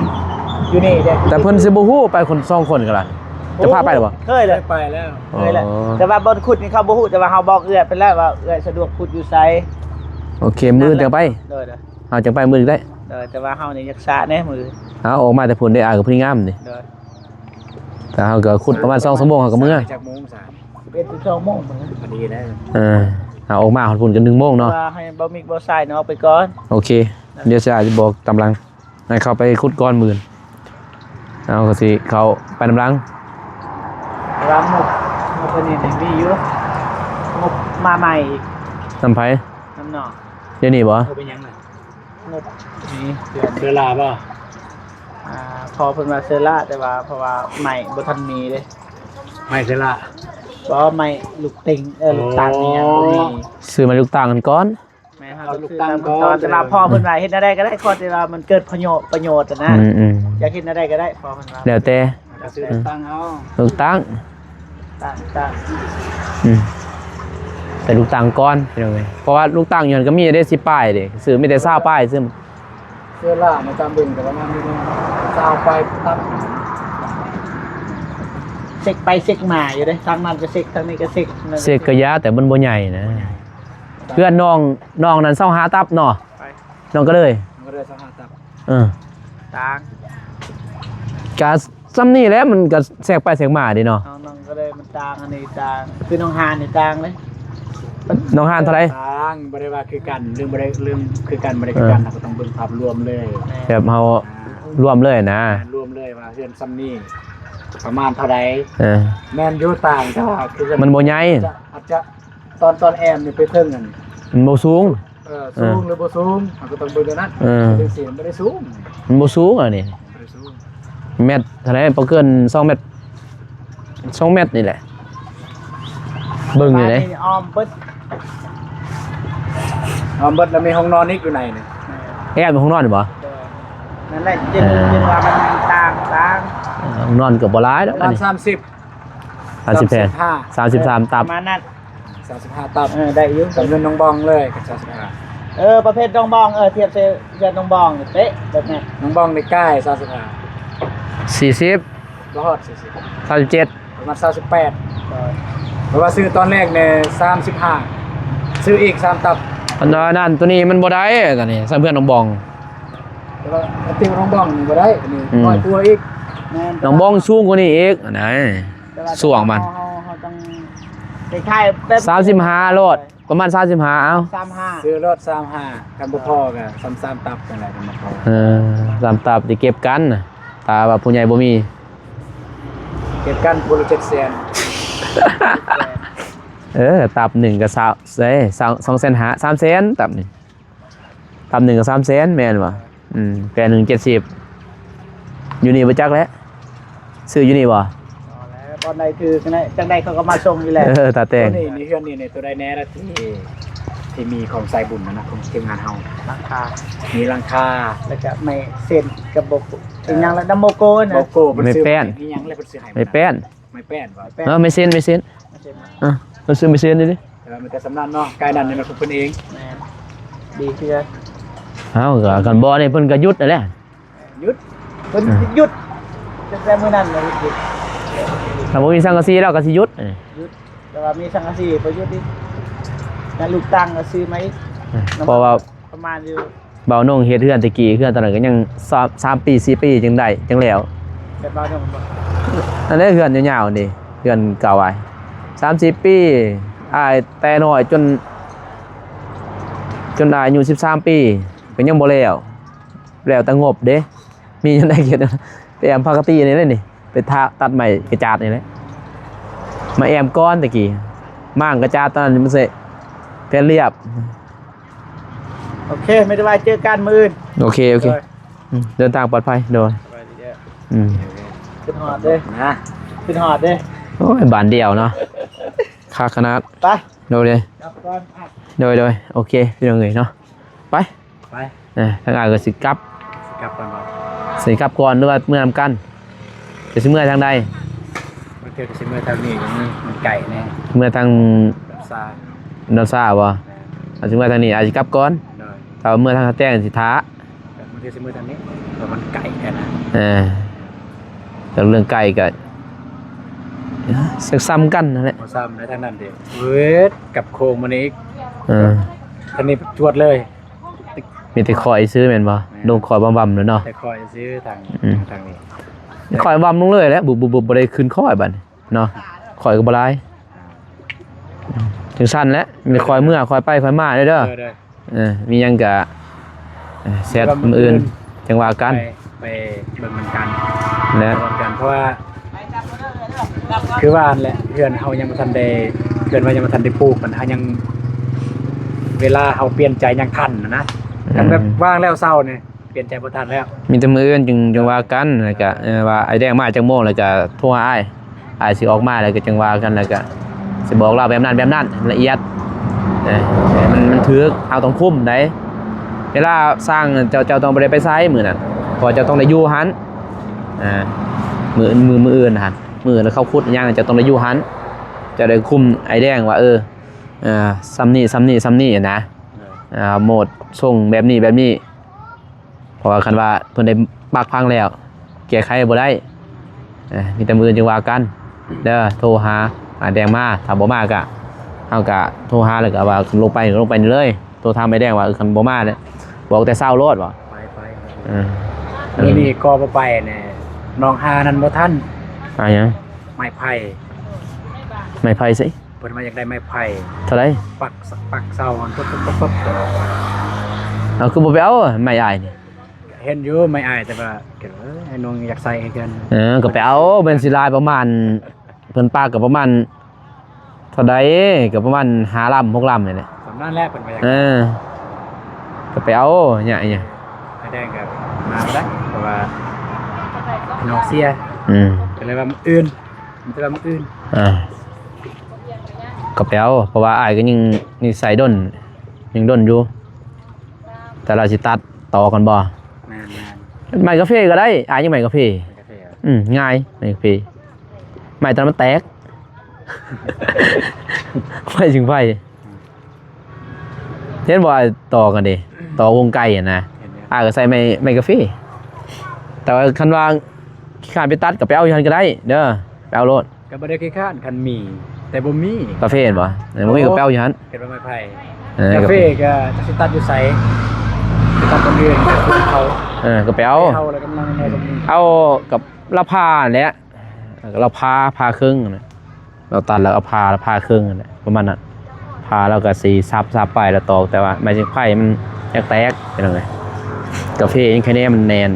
ຢູ່ນີ້ເດ້. ແຕ່ເພິ່ນຊິບໍ່ຮູ້ໄປຄົນສອງຄົນກໍໄດ້. ຈະພາໄປຫຼືບໍ່? ເຄີຍເລີຍ ເຄີຍໄປແລ້ວ ເຄີຍແລ້ວ. ອໍ ແຕ່ວ່າບ່ອນຂຸດນີ້ເຂົາບໍ່ຮູ້ ແຕ່ວ່າເຮົາບອກເອື້ອຍໄປແລ້ວວ່າເອື້ອຍສະດວກຂຸດຢູ່ໃສ. ໂອເຄ ມື້ອື່ນຈັ່ງໄປ. ໂດຍ ໂດຍ ເຮົາຈັ່ງໄປມື້ອື່ນໄດ້. ໂດຍ ແຕ່ວ່າເຮົານີ້ຢາກສະແດ່ມື້ອື່ນ. ເຮົາອອກມາແຕ່ພຸ້ນເດ້ ອ້າຍກໍຜູ້ງາມນີ້. ໂດຍ ແຕ່ເຮົາກໍຂຸດປະມານສອງຊົ່ວໂມງ ເຮົາກໍເມືອ. ຈັກໂມງສາມ ສິບເອັດ ສິບສອງໂມງ ພໍດີແລ້ວ. ເອີ ເຮົາອອກມາຮອດພຸ້ນກໍໜຶ່ງໂມງເນາະ. ວ່າໃຫ້ເບົາມິກເບົາຊາຍເນາະ ອອກໄປກ່ອນ. ໂອເຄ ດຽວຊາຍຊິບອກຕາມຫຼັງ ໃຫ້ເຂົາໄປຂຸດກ່ອນມື້ອື່ນ. ເຮົາກໍຊິເຂົ້າໄປນຳຫຼັງ. ແຕ່ວ່າງົບ ງົບອັນນີ້ນີ້ມີຢູ່ ງົບມາໃໝ່ອີກ. ນຳໃຜ? ນຳນ້ອງ. ດຽວນີ້ບໍ່? ເປັນຫຍັງລະ? ງົບນີ້ເຊື້ອລາບໍ່? ອ່າ ພໍ່ເພິ່ນວ່າເຊື້ອລາ ແຕ່ວ່າເພາະວ່າໄມ້ບໍ່ທັນມີເດ້. ໄມ້ເຊື້ອລາ? ບໍ່ ໄມ້ລູກຕິງ ເອີ ລູກຕັງນີ້ຍັງບໍ່ມີ. ຊື້ໄມ້ລູກຕັງກັນກ່ອນ. ແມ່ນ ເອົາລູກຕັງກ່ອນ ແຕ່ວ່າພໍ່ເພິ່ນວ່າເຮັດແນວໃດກໍໄດ້ ຂໍແຕ່ວ່າມັນເກີດປະໂຫຍດ ປະໂຫຍດນະ. ອືມໆ ຢາກເຮັດແນວໃດກໍໄດ້ ພໍ່ເພິ່ນວ່າ. ແລ້ວແຕ່ ກໍຊື້ລູກຕັງເອົາ. ລູກຕັງ ຕັງ ຕັງ. ອືມ ແຕ່ລູກຕັງກ່ອນ ພີ່ນ້ອງເອີຍ ເພາະວ່າລູກຕັງຢູ່ຫັ້ນກໍມີເດ້ ສິບປາຍເດ້ ຊື້ມີແຕ່ຊາວປາຍ ຊື້. ເຊື້ອລາໃນຕາມເບິ່ງກໍປະມານຢູ່ຊາວປາຍຕັບ. ເຊັກໄປເຊັກມາຢູ່ເດ້ ທາງນັ້ນກໍເຊັກ ທາງນີ້ກໍເຊັກ. ເຊັກກໍຢາ ແຕ່ມັນບໍ່ໃຫຍ່ນະ. ເພື່ອນນ້ອງ ນ້ອງນັ້ນຊາວຫ້າຕັບເນາະ. ໄປ ນ້ອງກໍເລີຍ ນ້ອງກໍເລີຍຊາວຫ້າຕັບ. ເອີ ຕ່າງ ກະສ່ຳນີ້ແຫຼະ ມັນກະແຊກໄປແຊກມາເດ້ເນາະ. ນ້ອງ ນ້ອງກໍເລີຍມັນຕ່າງ ອັນນີ້ຕ່າງ ຄືນ້ອງຮານນີ້ຕ່າງເລີຍ. ນ້ອງຮານເທົ່າໃດ? ຕ່າງ ບໍ່ໄດ້ວ່າຄືກັນ ເລື່ອງບໍ່ໄດ້ ເລື່ອງຄືກັນບໍ່ໄດ້ຄືກັນ ເອີ ເຮົາກໍຕ້ອງເບິ່ງພາບລວມເລີຍ. ແມ່ນ ແບບເຮົາ ອ່າ ລວມເລີຍນະ ແມ່ນ ລວມເລີຍວ່າເຮືອນສ່ຳນີ້ປະມານເທົ່າໃດ. ເອີ ແມ່ນຢູ່ ຕ່າງ ແຕ່ວ່າຄືມັນບໍ່ໃຫຍ່ ອາດຈະ ອາດຈະ ຕອນ ຕອນແອມນີ້ໄປເທິງນັ້ນ ມັນບໍ່ສູງ. ເອີ ເອີ ສູງຫຼືບໍ່ສູງ ເຮົາກໍຕ້ອງເບິ່ງຕົວນັ້ນ. ເອີ ຈັ່ງຊີ້ມັນບໍ່ໄດ້ສູງ ມັນບໍ່ສູງອັນນີ້ ບໍ່ໄດ້ສູງ. ແມັດເທົ່າໃດ? ບໍ່ເກີນສອງແມັດ ສອງແມັດນີ້ແຫຼະ. ເບິ່ງຢູ່ເດ້ ອ້ອມເບິດ ອ້ອມເບິດ ແລ້ວມີຫ້ອງນອນອີກຢູ່ໃນນີ້. ແອບຫ້ອງນອນຢູ່ບໍ່? ເອີ ນັ້ນແຫຼະ ຈຶ່ງ ເອີ ຈຶ່ງວ່າມັນຕ່າງ ຕ່າງ. ເອີ ຫ້ອງນອນກໍບໍ່ຫຼາຍດອກ ປະມານ ອັນນີ້ ສາມສິບ ສາມສິບແປດ ສາມສິບຫ້າ ສາມສິບສາມ ເອີ ຕັບ ປະມານນັ້ນ. ສາມສິບຫ້າຕັບ ເອີ ໄດ້ຢູ່ ຈຳນວນນ້ອງບອງເລີຍກັບສາມສິບຫ້າ. ເອີ ປະເພດນ້ອງບອງ ເອີ ທຽບໃສ່ເຮືອນນ້ອງບອງເປະແບບນັ້ນ. ນ້ອງບອງນີ້ກາຍສາມສິບຫ້າ ສີ່ສິບ ບໍ່ຮອດສີ່ສິບ ສາມສິບເຈັດ ປະມານສາມສິບແປດ. ເອີ ເພາະວ່າຊື້ຕອນແລກນີ້ສາມສິບຫ້າ ຊື້ອີກສາມຕັບ. ອັນນັ້ນ ໂຕນີ້ມັນບໍ່ໄດ້ ໂຕນີ້ ສ່ຳເພື່ອນນ້ອງບອງ. ແຕ່ວ່າຕິວນ້ອງບອງນີ້ບໍ່ໄດ້ ອັນນີ້ ອືມ ນ້ອຍກວ່າອີກ. ແມ່ນ ນ້ອງບອງສູງກວ່ານີ້ອີກ ອັນນັ້ນ ແຕ່ວ່າຊ່ວງມັນ ເຮົາ ເຮົາ ເຮົາຕ້ອງໄດ້ຂາຍແບບ ສາມສິບຫ້າໂລດ ປະມານສາມສິບຫ້າ ເອົາ ສາມຫ້າ ຊື້ໂລດສາມຫ້າ ຄັນບໍ່ພໍກໍສ່ຳສາມຕັບຈັ່ງໃດກໍບໍ່ພໍ. ເອີ ສາມຕັບຊິເກັບກັນນະ ຖ້າວ່າຜູ້ໃຫຍ່ບໍ່ມີ ເກັບກັນຜູ້ລະເຈັດແສນ. ເອີ ຕັບໜຶ່ງກໍຊາວ ເອີ ສອງແສນຫ້າ ສາມແສນ ຕັບໜຶ່ງ ຕັບໜຶ່ງກໍສາມແສນ ແມ່ນບໍ່? ອືມ ແຜ່ນໜຶ່ງເຈັດສິບ ຢູ່ນີ້ບໍ່ຈັກແຫຼະ ຊື້ຢູ່ນີ້ບໍ່? ບໍ່ແລ້ວ ບ່ອນໃດຖືກແຫຼະ ຈັ່ງໃດເຂົາກໍມາສົ່ງຢູ່ແລ້ວ. ເອີ ຕາແຕງ ໂຕນີ້ ນີ້ ເຮືອນນີ້ ນີ້ ໂຕໃດແດ່ລະທີ່ ທີ່ມີຂອງສາຍບຸນນະ ຂອງທີມງານເຮົາ? ຫຼັງຄາ ມີຫຼັງຄາ ແລ້ວກໍໄມ້ເຊັນກັບໂບໂກ ອີຫຍັງລະ ນຳໂບໂກນະ ໂບໂກ ເພິ່ນຊື້ ໄມ້ແປ້ນ ອີຫຍັງລະ ເພິ່ນຊື້ໃຫ້ ໄມ້ແປ້ນ ໄມ້ແປ້ນບໍ່? ເອີ ໄມ້ເຊັນ ໄມ້ເຊັນ ໄມ້ເຊັນ ອ່ະ ເພິ່ນຊື້ໄມ້ເຊັນນີ້. ເອີ ມັນກໍສ່ຳນັ້ນເນາະ ກາຍນັ້ນມັນຂອງເພິ່ນເອງ. ແມ່ນ ດີຄືກັນ. ເອົາ ກໍຄັນບໍ່ນີ້ເພິ່ນກໍຢຸດຫັ້ນແຫຼະ ຢຸດ ເພິ່ນ ອ່າ ຢຸດ ຕັ້ງແຕ່ມື້ນັ້ນເລີຍຢຸດ. ຖ້າບໍ່ມີສັງກະສີລາວກໍຊິຢຸດ ຢຸດ ແຕ່ວ່າມີສັງກະສີບໍ່ຢຸດອີກ ແລ້ວລູກຕັງກໍຊື້ມາອີກ. ອ່າ ເພາະວ່າປະມານຢູ່ ບ່າວນົງເຮັດເຮືອນແຕ່ກີ້ ເຮືອນຕອນນັ້ນກໍຍັງສາມ ສາມປີ ສີ່ປີຈຶ່ງໄດ້ ຈຶ່ງແລ້ວ. ແບບວ່າເນາະ ອັນນີ້ເຮືອນຍາວໆນີ້ ເຮືອນເກົ່າອ້າຍ ສາມສິບປີ ອ້າຍແຕ່ນ້ອຍຈົນ ຈົນອາຍຸສິບສາມປີ ກໍຍັງບໍ່ແລ້ວ ແລ້ວແຕ່ງົບເດ້ ມີຫຍັງໄດ້ເຮັດ ໄປແອ້ມພາກະຕີນີ້ແຫຼະນີ້ ໄປທາ ຕັດໄມ້ກະຈາດນີ້ແຫຼະ ມາແອ້ມກ່ອນແຕ່ກີ້ ມ້າງກະຈາດຕອນນັ້ນມັນຊິແຜ່ນລຽບ. ໂອເຄ ໄມ່ໄດ້ວ່າເຈີກັນມື້ອື່ນ. ໂອເຄ ໂອເຄ ໂດຍ ອືມ ເດີນທາງປອດໄພ ໂດຍ ສະບາຍດີເດີ ອືມ ຂຶ້ນຮອດເດ້ ນະ ຂຶ້ນຮອດເດ້. ໂອ້ຍ ບ້ານດຽວເນາະ ຄັກຂະໜາດ ໄປ ໂດຍ ກັບກ່ອນ ໂດຍ ໂດຍ ໂອເຄ ພີ່ນ້ອງເອີຍເນາະ ໄປ ໄປ ເອີ ທາງອ້າຍກໍຊິກັບ ຊິກັບກ່ອນບໍ່? ຊິກັບກ່ອນ ຫຼືວ່າເມືອນຳກັນ? ຈະຊິເມືອທາງໃດ? ບາງເທື່ອກໍຊິເມືອທາງນີ້ ມັນ ມັນໄກແດ່ ເມືອທາງດອນຊາ ດອນຊາບໍ່? ແມ່ນ ອາດຊິເມືອທາງນີ້ ອາດຊິກັບກ່ອນ ໂດຍ ຖ້າວ່າເມືອທາງທ່າແຕງຊິຖ້າ ແຕ່ບາງເທື່ອຊິເມືອທາງນີ້ ເພາະມັນໄກແທ້ນະ ເອີ ແຕ່ເລື່ອງໄກກໍ ເອີ ສັກສ່ຳກັນຫັ້ນແຫຼະ ບໍ່ສ່ຳໃນທາງນັ້ນເດ້ ເວີດ ກັບໂຄ້ງມານີ້ອີກ ເອີ ທາງນີ້ຈວດເລີຍ. ມີແຕ່ຄ້ອຍຊື່ແມ່ນບໍ່? ແມ່ນ ລົງຄ້ອຍວຳໆແລ້ວເນາະ ແຕ່ຄ້ອຍຊື່ທາງ ອືມ ທາງນີ້ ຄ້ອຍວຳລົງເລີຍແຫຼະ ບຸບໆໆ ບໍ່ໄດ້ຂຶ້ນຄ້ອຍບັດນີ້ເນາະ ຄ້ອຍກໍບໍ່ຫຼາຍ ຈັ່ງຊັ້ນແຫຼະ ມີແຕ່ຄ້ອຍເມືອ ຄ້ອຍໄປ ຄ້ອຍມາເດີ ເອີ ເອີ ມີຫຍັງກະ ເອີ ແຊັດມື້ອື່ນ ຈັ່ງວ່າກັນ ໄປ ໄປເບິ່ງນຳກັນ ແລະ ເບິ່ງນຳກັນ ເພາະວ່າ ຄືວ່າຫັ້ນແຫຼະ ເຮືອນເຮົາຍັງບໍ່ທັນໄດ້ ເຮືອນວ່າຍັງບໍ່ທັນໄດ້ປູກ ມັນ ເຮົາຍັງ ເວລາເຮົາປ່ຽນໃຈຍັງທັນນະ ອືມ ຄັນແບບວ່າງແລ້ວເຊົານີ້ ປ່ຽນໃຈບໍ່ທັນແລ້ວ ມີແຕ່ມື້ອື່ນຈຶ່ງ ຈຶ່ງວ່າກັນ ແລ້ວກະ ເອີ ວ່າອ້າຍແດງມາຈັກໂມງ ແລ້ວກະໂທຫາອ້າຍ ອ້າຍຊິອອກມາ ແລ້ວກະຈັ່ງວ່າກັນ ແລ້ວກະຊິບອກລາວແບບນັ້ນແບບນັ້ນ ລະອຽດ ເອີ ມັນ ມັນຖືກ ເຮົາຕ້ອງຄຸມໃດ ເວລາສ້າງ ເຈົ້າ ເຈົ້າຕ້ອງບໍ່ໄດ້ໄປໃສມື້ນັ້ນ ເພາະວ່າເຈົ້າຕ້ອງໄດ້ຢູ່ຫັ້ນ ອ່າ ມື້ ມື້ ມື້ອື່ນຫັ້ນ ມື້ອື່ນເຂົາຂຸດຫຍັງ ເຈົ້າຕ້ອງໄດ້ຢູ່ຫັ້ນ ເຈົ້າໄດ້ຄຸມອ້າຍແດງວ່າ ເອີ ເອີ ສ່ຳນີ້ ສ່ຳນີ້ ສ່ຳນີ້ນະ ເອີ ໂໝດສົ່ງແບບນີ້ ແບບນີ້ ເພາະວ່າຄັນວ່າເພິ່ນໄດ້ປັກພັງແລ້ວ ແກ້ໄຂບໍ່ໄດ້ ເອີ ມີແຕ່ມື້ອື່ນຈຶ່ງວ່າກັນເດີ ໂທຫາອ້າຍແດງມາ ຖ້າບໍ່ມາກະ ເຮົາກະໂທຫາ ແລ້ວກະວ່າລົງໄປ ລົງໄປນີ້ເລີຍ ໂທຖາມອ້າຍແດງວ່າ ເອີ ຄັນບໍ່ມາເດ້ ບອກແຕ່ເຊົ້າໂລດວ່າ ໄປ ໄປ ເອີ ມື້ນີ້ກໍບໍ່ໄປແນ່ ນ້ອງຫານັ້ນບໍ່ທັນ ຫາຫຍັງ? ໄມ້ໄຜ່ ໄມ້ໄຜ່ໃສ? ເພິ່ນວ່າຢາກໄດ້ໄມ້ໄຜ່ ເທົ່າໃດ? ປັກ ປັກເສົາ ປຶບ ປຶບ ປຶບ ເອົາ ຄືບໍ່ໄປເອົາໄມ້ອ້າຍນີ້? ເຫັນຢູ່ໄມ້ອ້າຍ ແຕ່ວ່າ ເອີ ອ້າຍນ້ອງຢາກໃຊ້ຄືກັນ ເອີ ກໍໄປເອົາ ແມ່ນຊິຫຼາຍປະມານ ເພິ່ນປາກກໍປະມານເທົ່າໃດ ກໍປະມານຫ້າລຳ ຫົກລຳນີ້ແຫຼະ ສ່ຳນັ້ນແຫຼະ ເພິ່ນວ່າຢາກ ເອີ ກໍໄປເອົາ ຍາກອີ່ຫຍັງ ອ້າຍແດງກໍມາບໍ່ໄດ້ ເພາະວ່ານ້ອງເສຍ ອືມ ກໍເລີຍວ່າມື້ອື່ນ ມີແຕ່ວ່າມື້ອື່ນ ອ່າ ກໍແປວ ເພາະວ່າອ້າຍກໍຍັງນິໄສດົນ ຍັງດົນຢູ່ ແຕ່ລາວຊິຕັດຕໍ່ກັນບໍ່? ແມ່ນໆ ໄມ້ກາເຟກໍໄດ້ ອ້າຍຍັງໄມ້ກາເຟ ໄມ້ກາເຟ ອືມ ງ່າຍ ໄມ້ກາເຟ ໄມ້ຕອນນັ້ນມັນແຕກ ໄມ້ຊິງໄຟ ເຫັນບໍ່ ອ້າຍຕໍ່ກັນເດ້ ຕໍ່ວົງໄກຫັ້ນນະ ເຫັນຢູ່ ອ້າຍກໍໃສ່ໄມ້ ໄມ້ກາເຟ ແຕ່ວ່າຄັນວ່າຂີ້ຄ້ານໄປຕັດກໍໄປເອົາຢູ່ຫັ້ນກໍໄດ້ເດີ ໄປເອົາໂລດ ກໍບໍ່ໄດ້ຂີ້ຄ້ານ ຄັນມີ ແຕ່ບໍ່ມີ ກາເຟເຫັນບໍ່ ເອີ ບໍ່ມີກໍໄປເອົາຢູ່ຫັ້ນ ເຫັນວ່າໄມ້ໄຜ່ ເອີ ກາເຟກໍຈັກຊິຕັດຢູ່ໃສ ໄປຕັດບ່ອນອື່ນ ເຂົາ ເອີ ກໍໄປເອົາ ເອົາແລ້ວກຳລັງເອົາ ເອົາກັບລາວຜ່າແຫຼະ ລາວຜ່າ ຜ່າເຄິ່ງຫັ້ນແຫຼະ ລາວຕັດແລ້ວເອົາຜ່າ ລາວຜ່າເຄິ່ງຫັ້ນແຫຼະ ປະມານນັ້ນ ຜ່າແລ້ວກໍຊິສັບ ສັບໄປແລ້ວຕອກ ແຕ່ວ່າໄມ້ຊິງໄຟມັນຢາກແຕກ ພີ່ນ້ອງເອີຍ ກາເຟຍັງໄຄແນ່ ມັນແໜ້ນ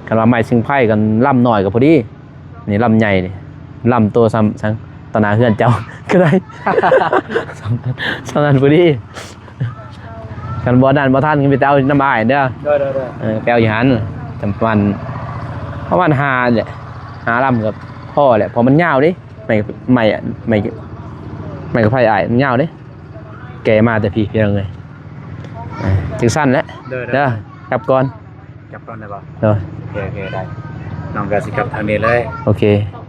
ຄັນວ່າໄມ້ຊິງໄຟກັນລຳນ້ອຍກໍພໍດີ ນີ້ລຳໃຫຍ່ນີ້ ລຳໂຕສ່ຳສັງ ຕໍ່ໜ້າເຮືອນເຈົ້າກໍໄດ້ ສ່ຳນັ້ນພໍດີ ຄັນບໍ່ນັ້ນບໍ່ທັນກໍມີແຕ່ເອົານຳອ້າຍເດີ ໂດຍໆໆ ເອີ ໄປເອົາຢູ່ຫັ້ນ ຈຳປະມານ ປະມານຫ້າແຫຼະ ຫ້າລຳກໍພໍແຫຼະ ເພາະມັນຍາວເດ້ ໄມ້ ໄມ້ ໄມ້ ໄມ້ກາໄຟອ້າຍມັນຍາວເດ້ ແກ່ມາແຕ່ພີ້ ພີ່ນ້ອງເອີຍ ເອີ ຈັ່ງຊັ້ນແຫຼະ ໂດຍໆ ເດີ ກັບກ່ອນ ກັບກ່ອນໄດ້ບໍ່? ໂດຍ ໂອເຄ ໂອເຄ ໄດ້ ນ້ອງກໍຊິກັບທາງນີ້ເລີຍ ໂອເຄ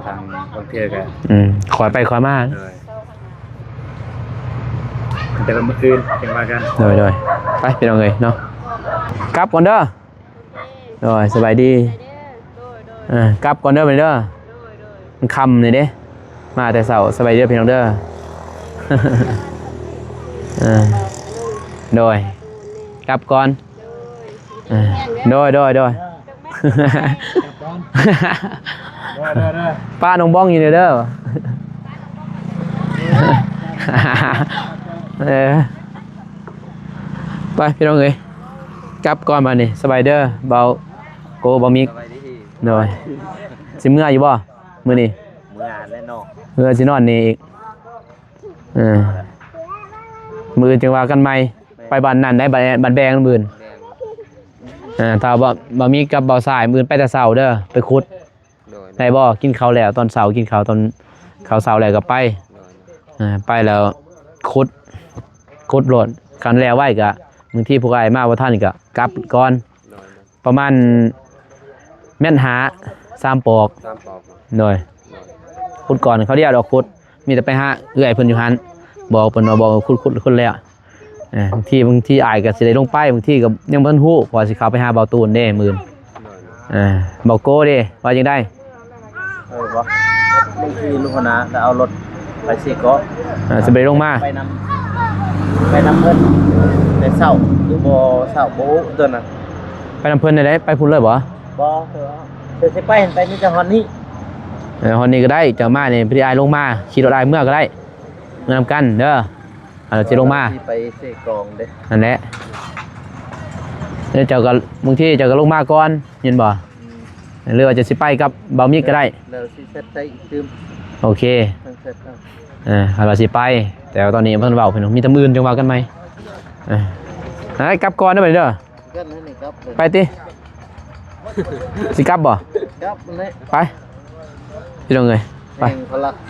ທາງ ທາງເທື່ອກໍ ອືມ ຄ່ອຍໄປຄ່ອຍມາ ໂດຍ ແຕ່ວ່າມື້ອື່ນຈັ່ງວ່າກັນ ໂດຍ ໂດຍ ໄປ ພີ່ນ້ອງເອີຍເນາະ ກັບກ່ອນເດີ ໂດຍ ສະບາຍດີ ເອີ ກັບກ່ອນເດີ ບາດນີ້ເດີ ມັນຄ່ຳນີ້ເດ້ ມາແຕ່ເຊົ້າ ສະບາຍດີເດີ ພີ່ນ້ອງເດີ ເອີ ໂດຍ ກັບກ່ອນ ໂດຍ ໂດຍ ໂດຍ ກັບກ່ອນ ປ້ານ້ອງບ້ອງຢູ່ນີ້ເດີ. ເອີ ໄປພີ່ນ້ອງເອີຍ ກັບກ່ອນບາດນີ້. ສະບາຍເດີ ເບົາໂກ ເບົາມິກ. ສະບາຍດີ. ໂດຍ ຊິເມືອຢູ່ບໍ່ມື້ນີ້? ເມືອແລ້ວເນາະ ເມືອຊິນອນນີ້ອີກ. ເອີ ມື້ອື່ນຈຶ່ງວ່າກັນໃໝ່. ແມ່ນ ໄປບ້ານນັ້ນໄດ້ ບ້ານ ບ້ານແບງມື້ອື່ນ. ແມ່ນ ເອີ ຖ້າວ່າ ວ່າມີກັບເບົາຊາຍ ມື້ອື່ນໄປແຕ່ເຊົ້າເດີ ໄປຂຸດ. ໂດຍ ໄດ້ບໍ່? ກິນເຂົ້າແລ້ວ ຕອນເຊົ້າກິນເຂົ້າ ຕອນເຂົ້າເຊົ້າແລ້ວກໍໄປ. ໂດຍ ເອີ ໄປແລ້ວຂຸດ ຂຸດໂລດ. ຄັນແລ້ວໄວກໍ ບາງທີພວກອ້າຍມາບໍ່ທັນກໍກັບກ່ອນ. ໂດຍ ປະມານແມັດຫ້າ ສາມປອກ. ສາມປອກ. ໂດຍ ໂດຍ ຂຸດກ່ອນ ເຂົາດຽວດອກຂຸດ ມີແຕ່ໄປຫາເອື້ອຍເພິ່ນຢູ່ຫັ້ນ ບອກເພິ່ນວ່າ ບອກຂຸດ ຂຸດ ຂຸດແລ້ວ. ເອີ ບາງທີ ບາງທີອ້າຍກໍຊິໄດ້ລົງໄປ ບາງທີກໍຍັງບໍ່ທັນຮູ້ ເພາະວ່າຊິເຂົ້າໄປຫາເບົາຕູນເດ້ມື້ອື່ນ. ໂດຍ ເອີ ເບົາໂກເດ້ ວ່າຈັ່ງໃດ? ເອີ ບໍ່ ບາງທີລູກຫົວໜ້າກໍເອົາລົດໄປເຊກອງ. ເອີ ຊິໄປລົງມາ ໄປນຳ ໄປນຳເພິ່ນແຕ່ເຊົ້າ ຫຼືບໍ່ເຊົ້າ ບໍ່ຮູ້ຕົວນັ້ນ. ໄປນຳເພິ່ນໄດ້ ໄປພຸ້ນເລີຍບໍ່? ບໍ່ ເທື່ອຊິໄປ ໄປມີແຕ່ຮອດນີ້. ເອີ ຮອດນີ້ກໍໄດ້ ເຈົ້າມານີ້ ພະດີອ້າຍລົງມາ ຂີ່ລົດອ້າຍເມືອກໍໄດ້ ເມືອນຳກັນເດີ. ເຮົາຊິລົງມາ ຊິໄປເຊກອງເດ້. ນັ້ນແຫຼະ ແລ້ວເຈົ້າກໍ ບາງທີເຈົ້າກໍລົງມາກ່ອນ ເຫັນບໍ່? ອືມ ຫຼືວ່າເຈົ້າຊິໄປກັບເບົາມິກກໍໄດ້ ແລ້ວຊິແຊັດໃສ່ອີກຕື່ມ. ໂອເຄ ທັງແຊັດເອົາ. ເອີ ຄັນວ່າຊິໄປ ແຕ່ວ່າຕອນນີ້ຍັງບໍ່ທັນເວົ້າພີ່ນ້ອງ ມີແຕ່ມື້ອື່ນຈັ່ງວ່າກັນໃໝ່. ເອີ ໄດ້ກັບກ່ອນເດີບັດນີ້ເດີ. ກັບນັ້ນນີ້ກັບເລີຍ ໄປຕິ. ຊິກັບບໍ່? ກັບແຫຼະ ໄປ ພີ່ນ້ອງເອີຍ ໄປ.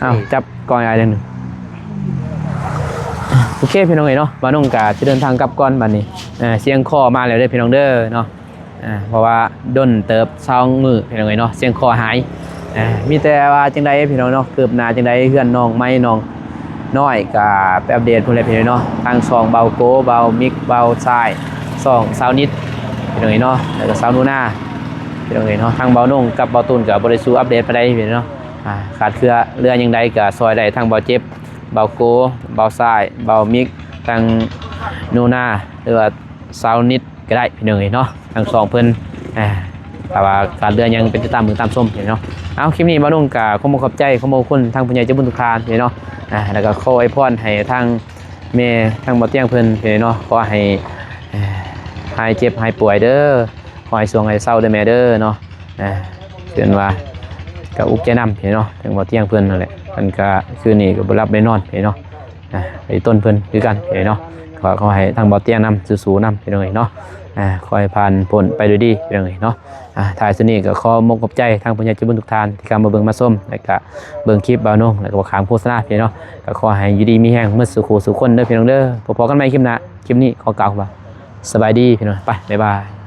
ເອົາ ຈັບກ່ອນອ້າຍໜຶ່ງ. ໂອເຄ ພີ່ນ້ອງເອີຍເນາະ ບ່າວນົງກະຊິເດີນທາງກັບກ່ອນບາດນີ້. ເອີ ສຽງຄໍມາແລ້ວເດີພີ່ນ້ອງເດີເນາະ. ເອີ ເພາະວ່າດົນເຕີບ ຊາວມື້ ພີ່ນ້ອງເອີຍເນາະ ສຽງຄໍຫາຍ. ເອີ ມີແຕ່ວ່າຈັ່ງໃດພີ່ນ້ອງເນາະ ຄືບໜ້າຈັ່ງໃດ ເຮືອນນ້ອງໃໝ່ນ້ອງ ນ້ອຍກະໄປອັບເດດພຸ້ນແຫຼະພີ່ນ້ອງເນາະ. ທາງຊ່ອງເບົາໂກ ເບົາມິກ ເບົາຊາຍ ຊ່ອງຊາວນິດ ພີ່ນ້ອງເອີຍເນາະ ແລ້ວກໍຊາວໜູນາ ພີ່ນ້ອງເອີຍເນາະ. ທາງເບົານົງກັບເບົາຕູນກໍບໍ່ໄດ້ສູ້ອັບເດດປານໃດພີ່ນ້ອງເນາະ. ອາ ຂາດເຄືອເຫຼືອຫຍັງໃດກໍຊ່ອຍໄດ້ ທາງເບົາເຈັບ ເບົາໂກ ເບົາຊາຍ ເບົາມິກ ທາງໜູນາ ຫຼືວ່າຊາວນິດ ກໍໄດ້ພີ່ນ້ອງເອີຍເນາະ ທັງສອງເພິ່ນ. ອາ ຖ້າວ່າຂາດເຫຼືອຫຍັງໄປຕິດຕາມເບິ່ງຕາມຊົມເນາະ. ເອົາ ຄລິບນີ້ບ່າວນົງກໍຂໍຂອບໃຈ ຂອບຄຸນທາງຜູ້ໃຫຍ່ໃຈບຸນທຸກທ່ານເນາະ. ອາ ແລ້ວກໍຂໍອວຍພອນໃຫ້ທາງແມ່ ທາງບ່າວຕຽງເພິ່ນເນາະ ຂໍໃຫ້ ເອີ ຫາຍເຈັບຫາຍປ່ວຍເດີ ຂໍໃຫ້ຊ່ວງໃຫ້ເຊົາເດີແມ່ເດີເນາະ. ອາ ເພິ່ນວ່າກໍອຸກໃຈນຳເນາະ ທາງບ່າວຕຽງເພິ່ນນັ້ນແຫຼະ ເພິ່ນກໍຄືນນີ້ກໍບໍ່ຫຼັບໄດ້ນອນເນາະ. ອາ ໄປຕົ້ນເພິ່ນຄືກັນເນາະ. ກໍຂໍໃຫ້ທາງບ່າວຕຽງນຳ ສູ້ໆນຳ ພີ່ນ້ອງເອີຍເນາະ. ອາ ຂໍໃຫ້ຜ່ານພົ້ນໄປດ້ວຍດີ ພີ່ນ້ອງເອີຍເນາະ. ອາ ທ້າຍສຸດນີ້ກໍຂໍຂອບອົກຂອບໃຈທາງຜູ້ໃຫຍ່ໃຈບຸນທຸກທ່ານທີ່ເຂົ້າມາເບິ່ງມາຊົມ ແລ້ວກະເບິ່ງຄລິບບ່າວນົງ ແລ້ວກະບໍ່ຂ້າມໂຄສະນາ ພີ່ນ້ອງເນາະ. ກໍຂໍໃຫ້ຢູ່ດີມີແຮງໝົດສູ່ຄູ່ສູ່ຄົນເດີ ພີ່ນ້ອງເດີ. ພໍ້ໆກັນໃໝ່ຄລິບໜ້າ ຄລິບນີ້ຂໍກ່າວວ່າ ສະບາຍດີ ພີ່ນ້ອງ ໄປ ບາຍບາຍ.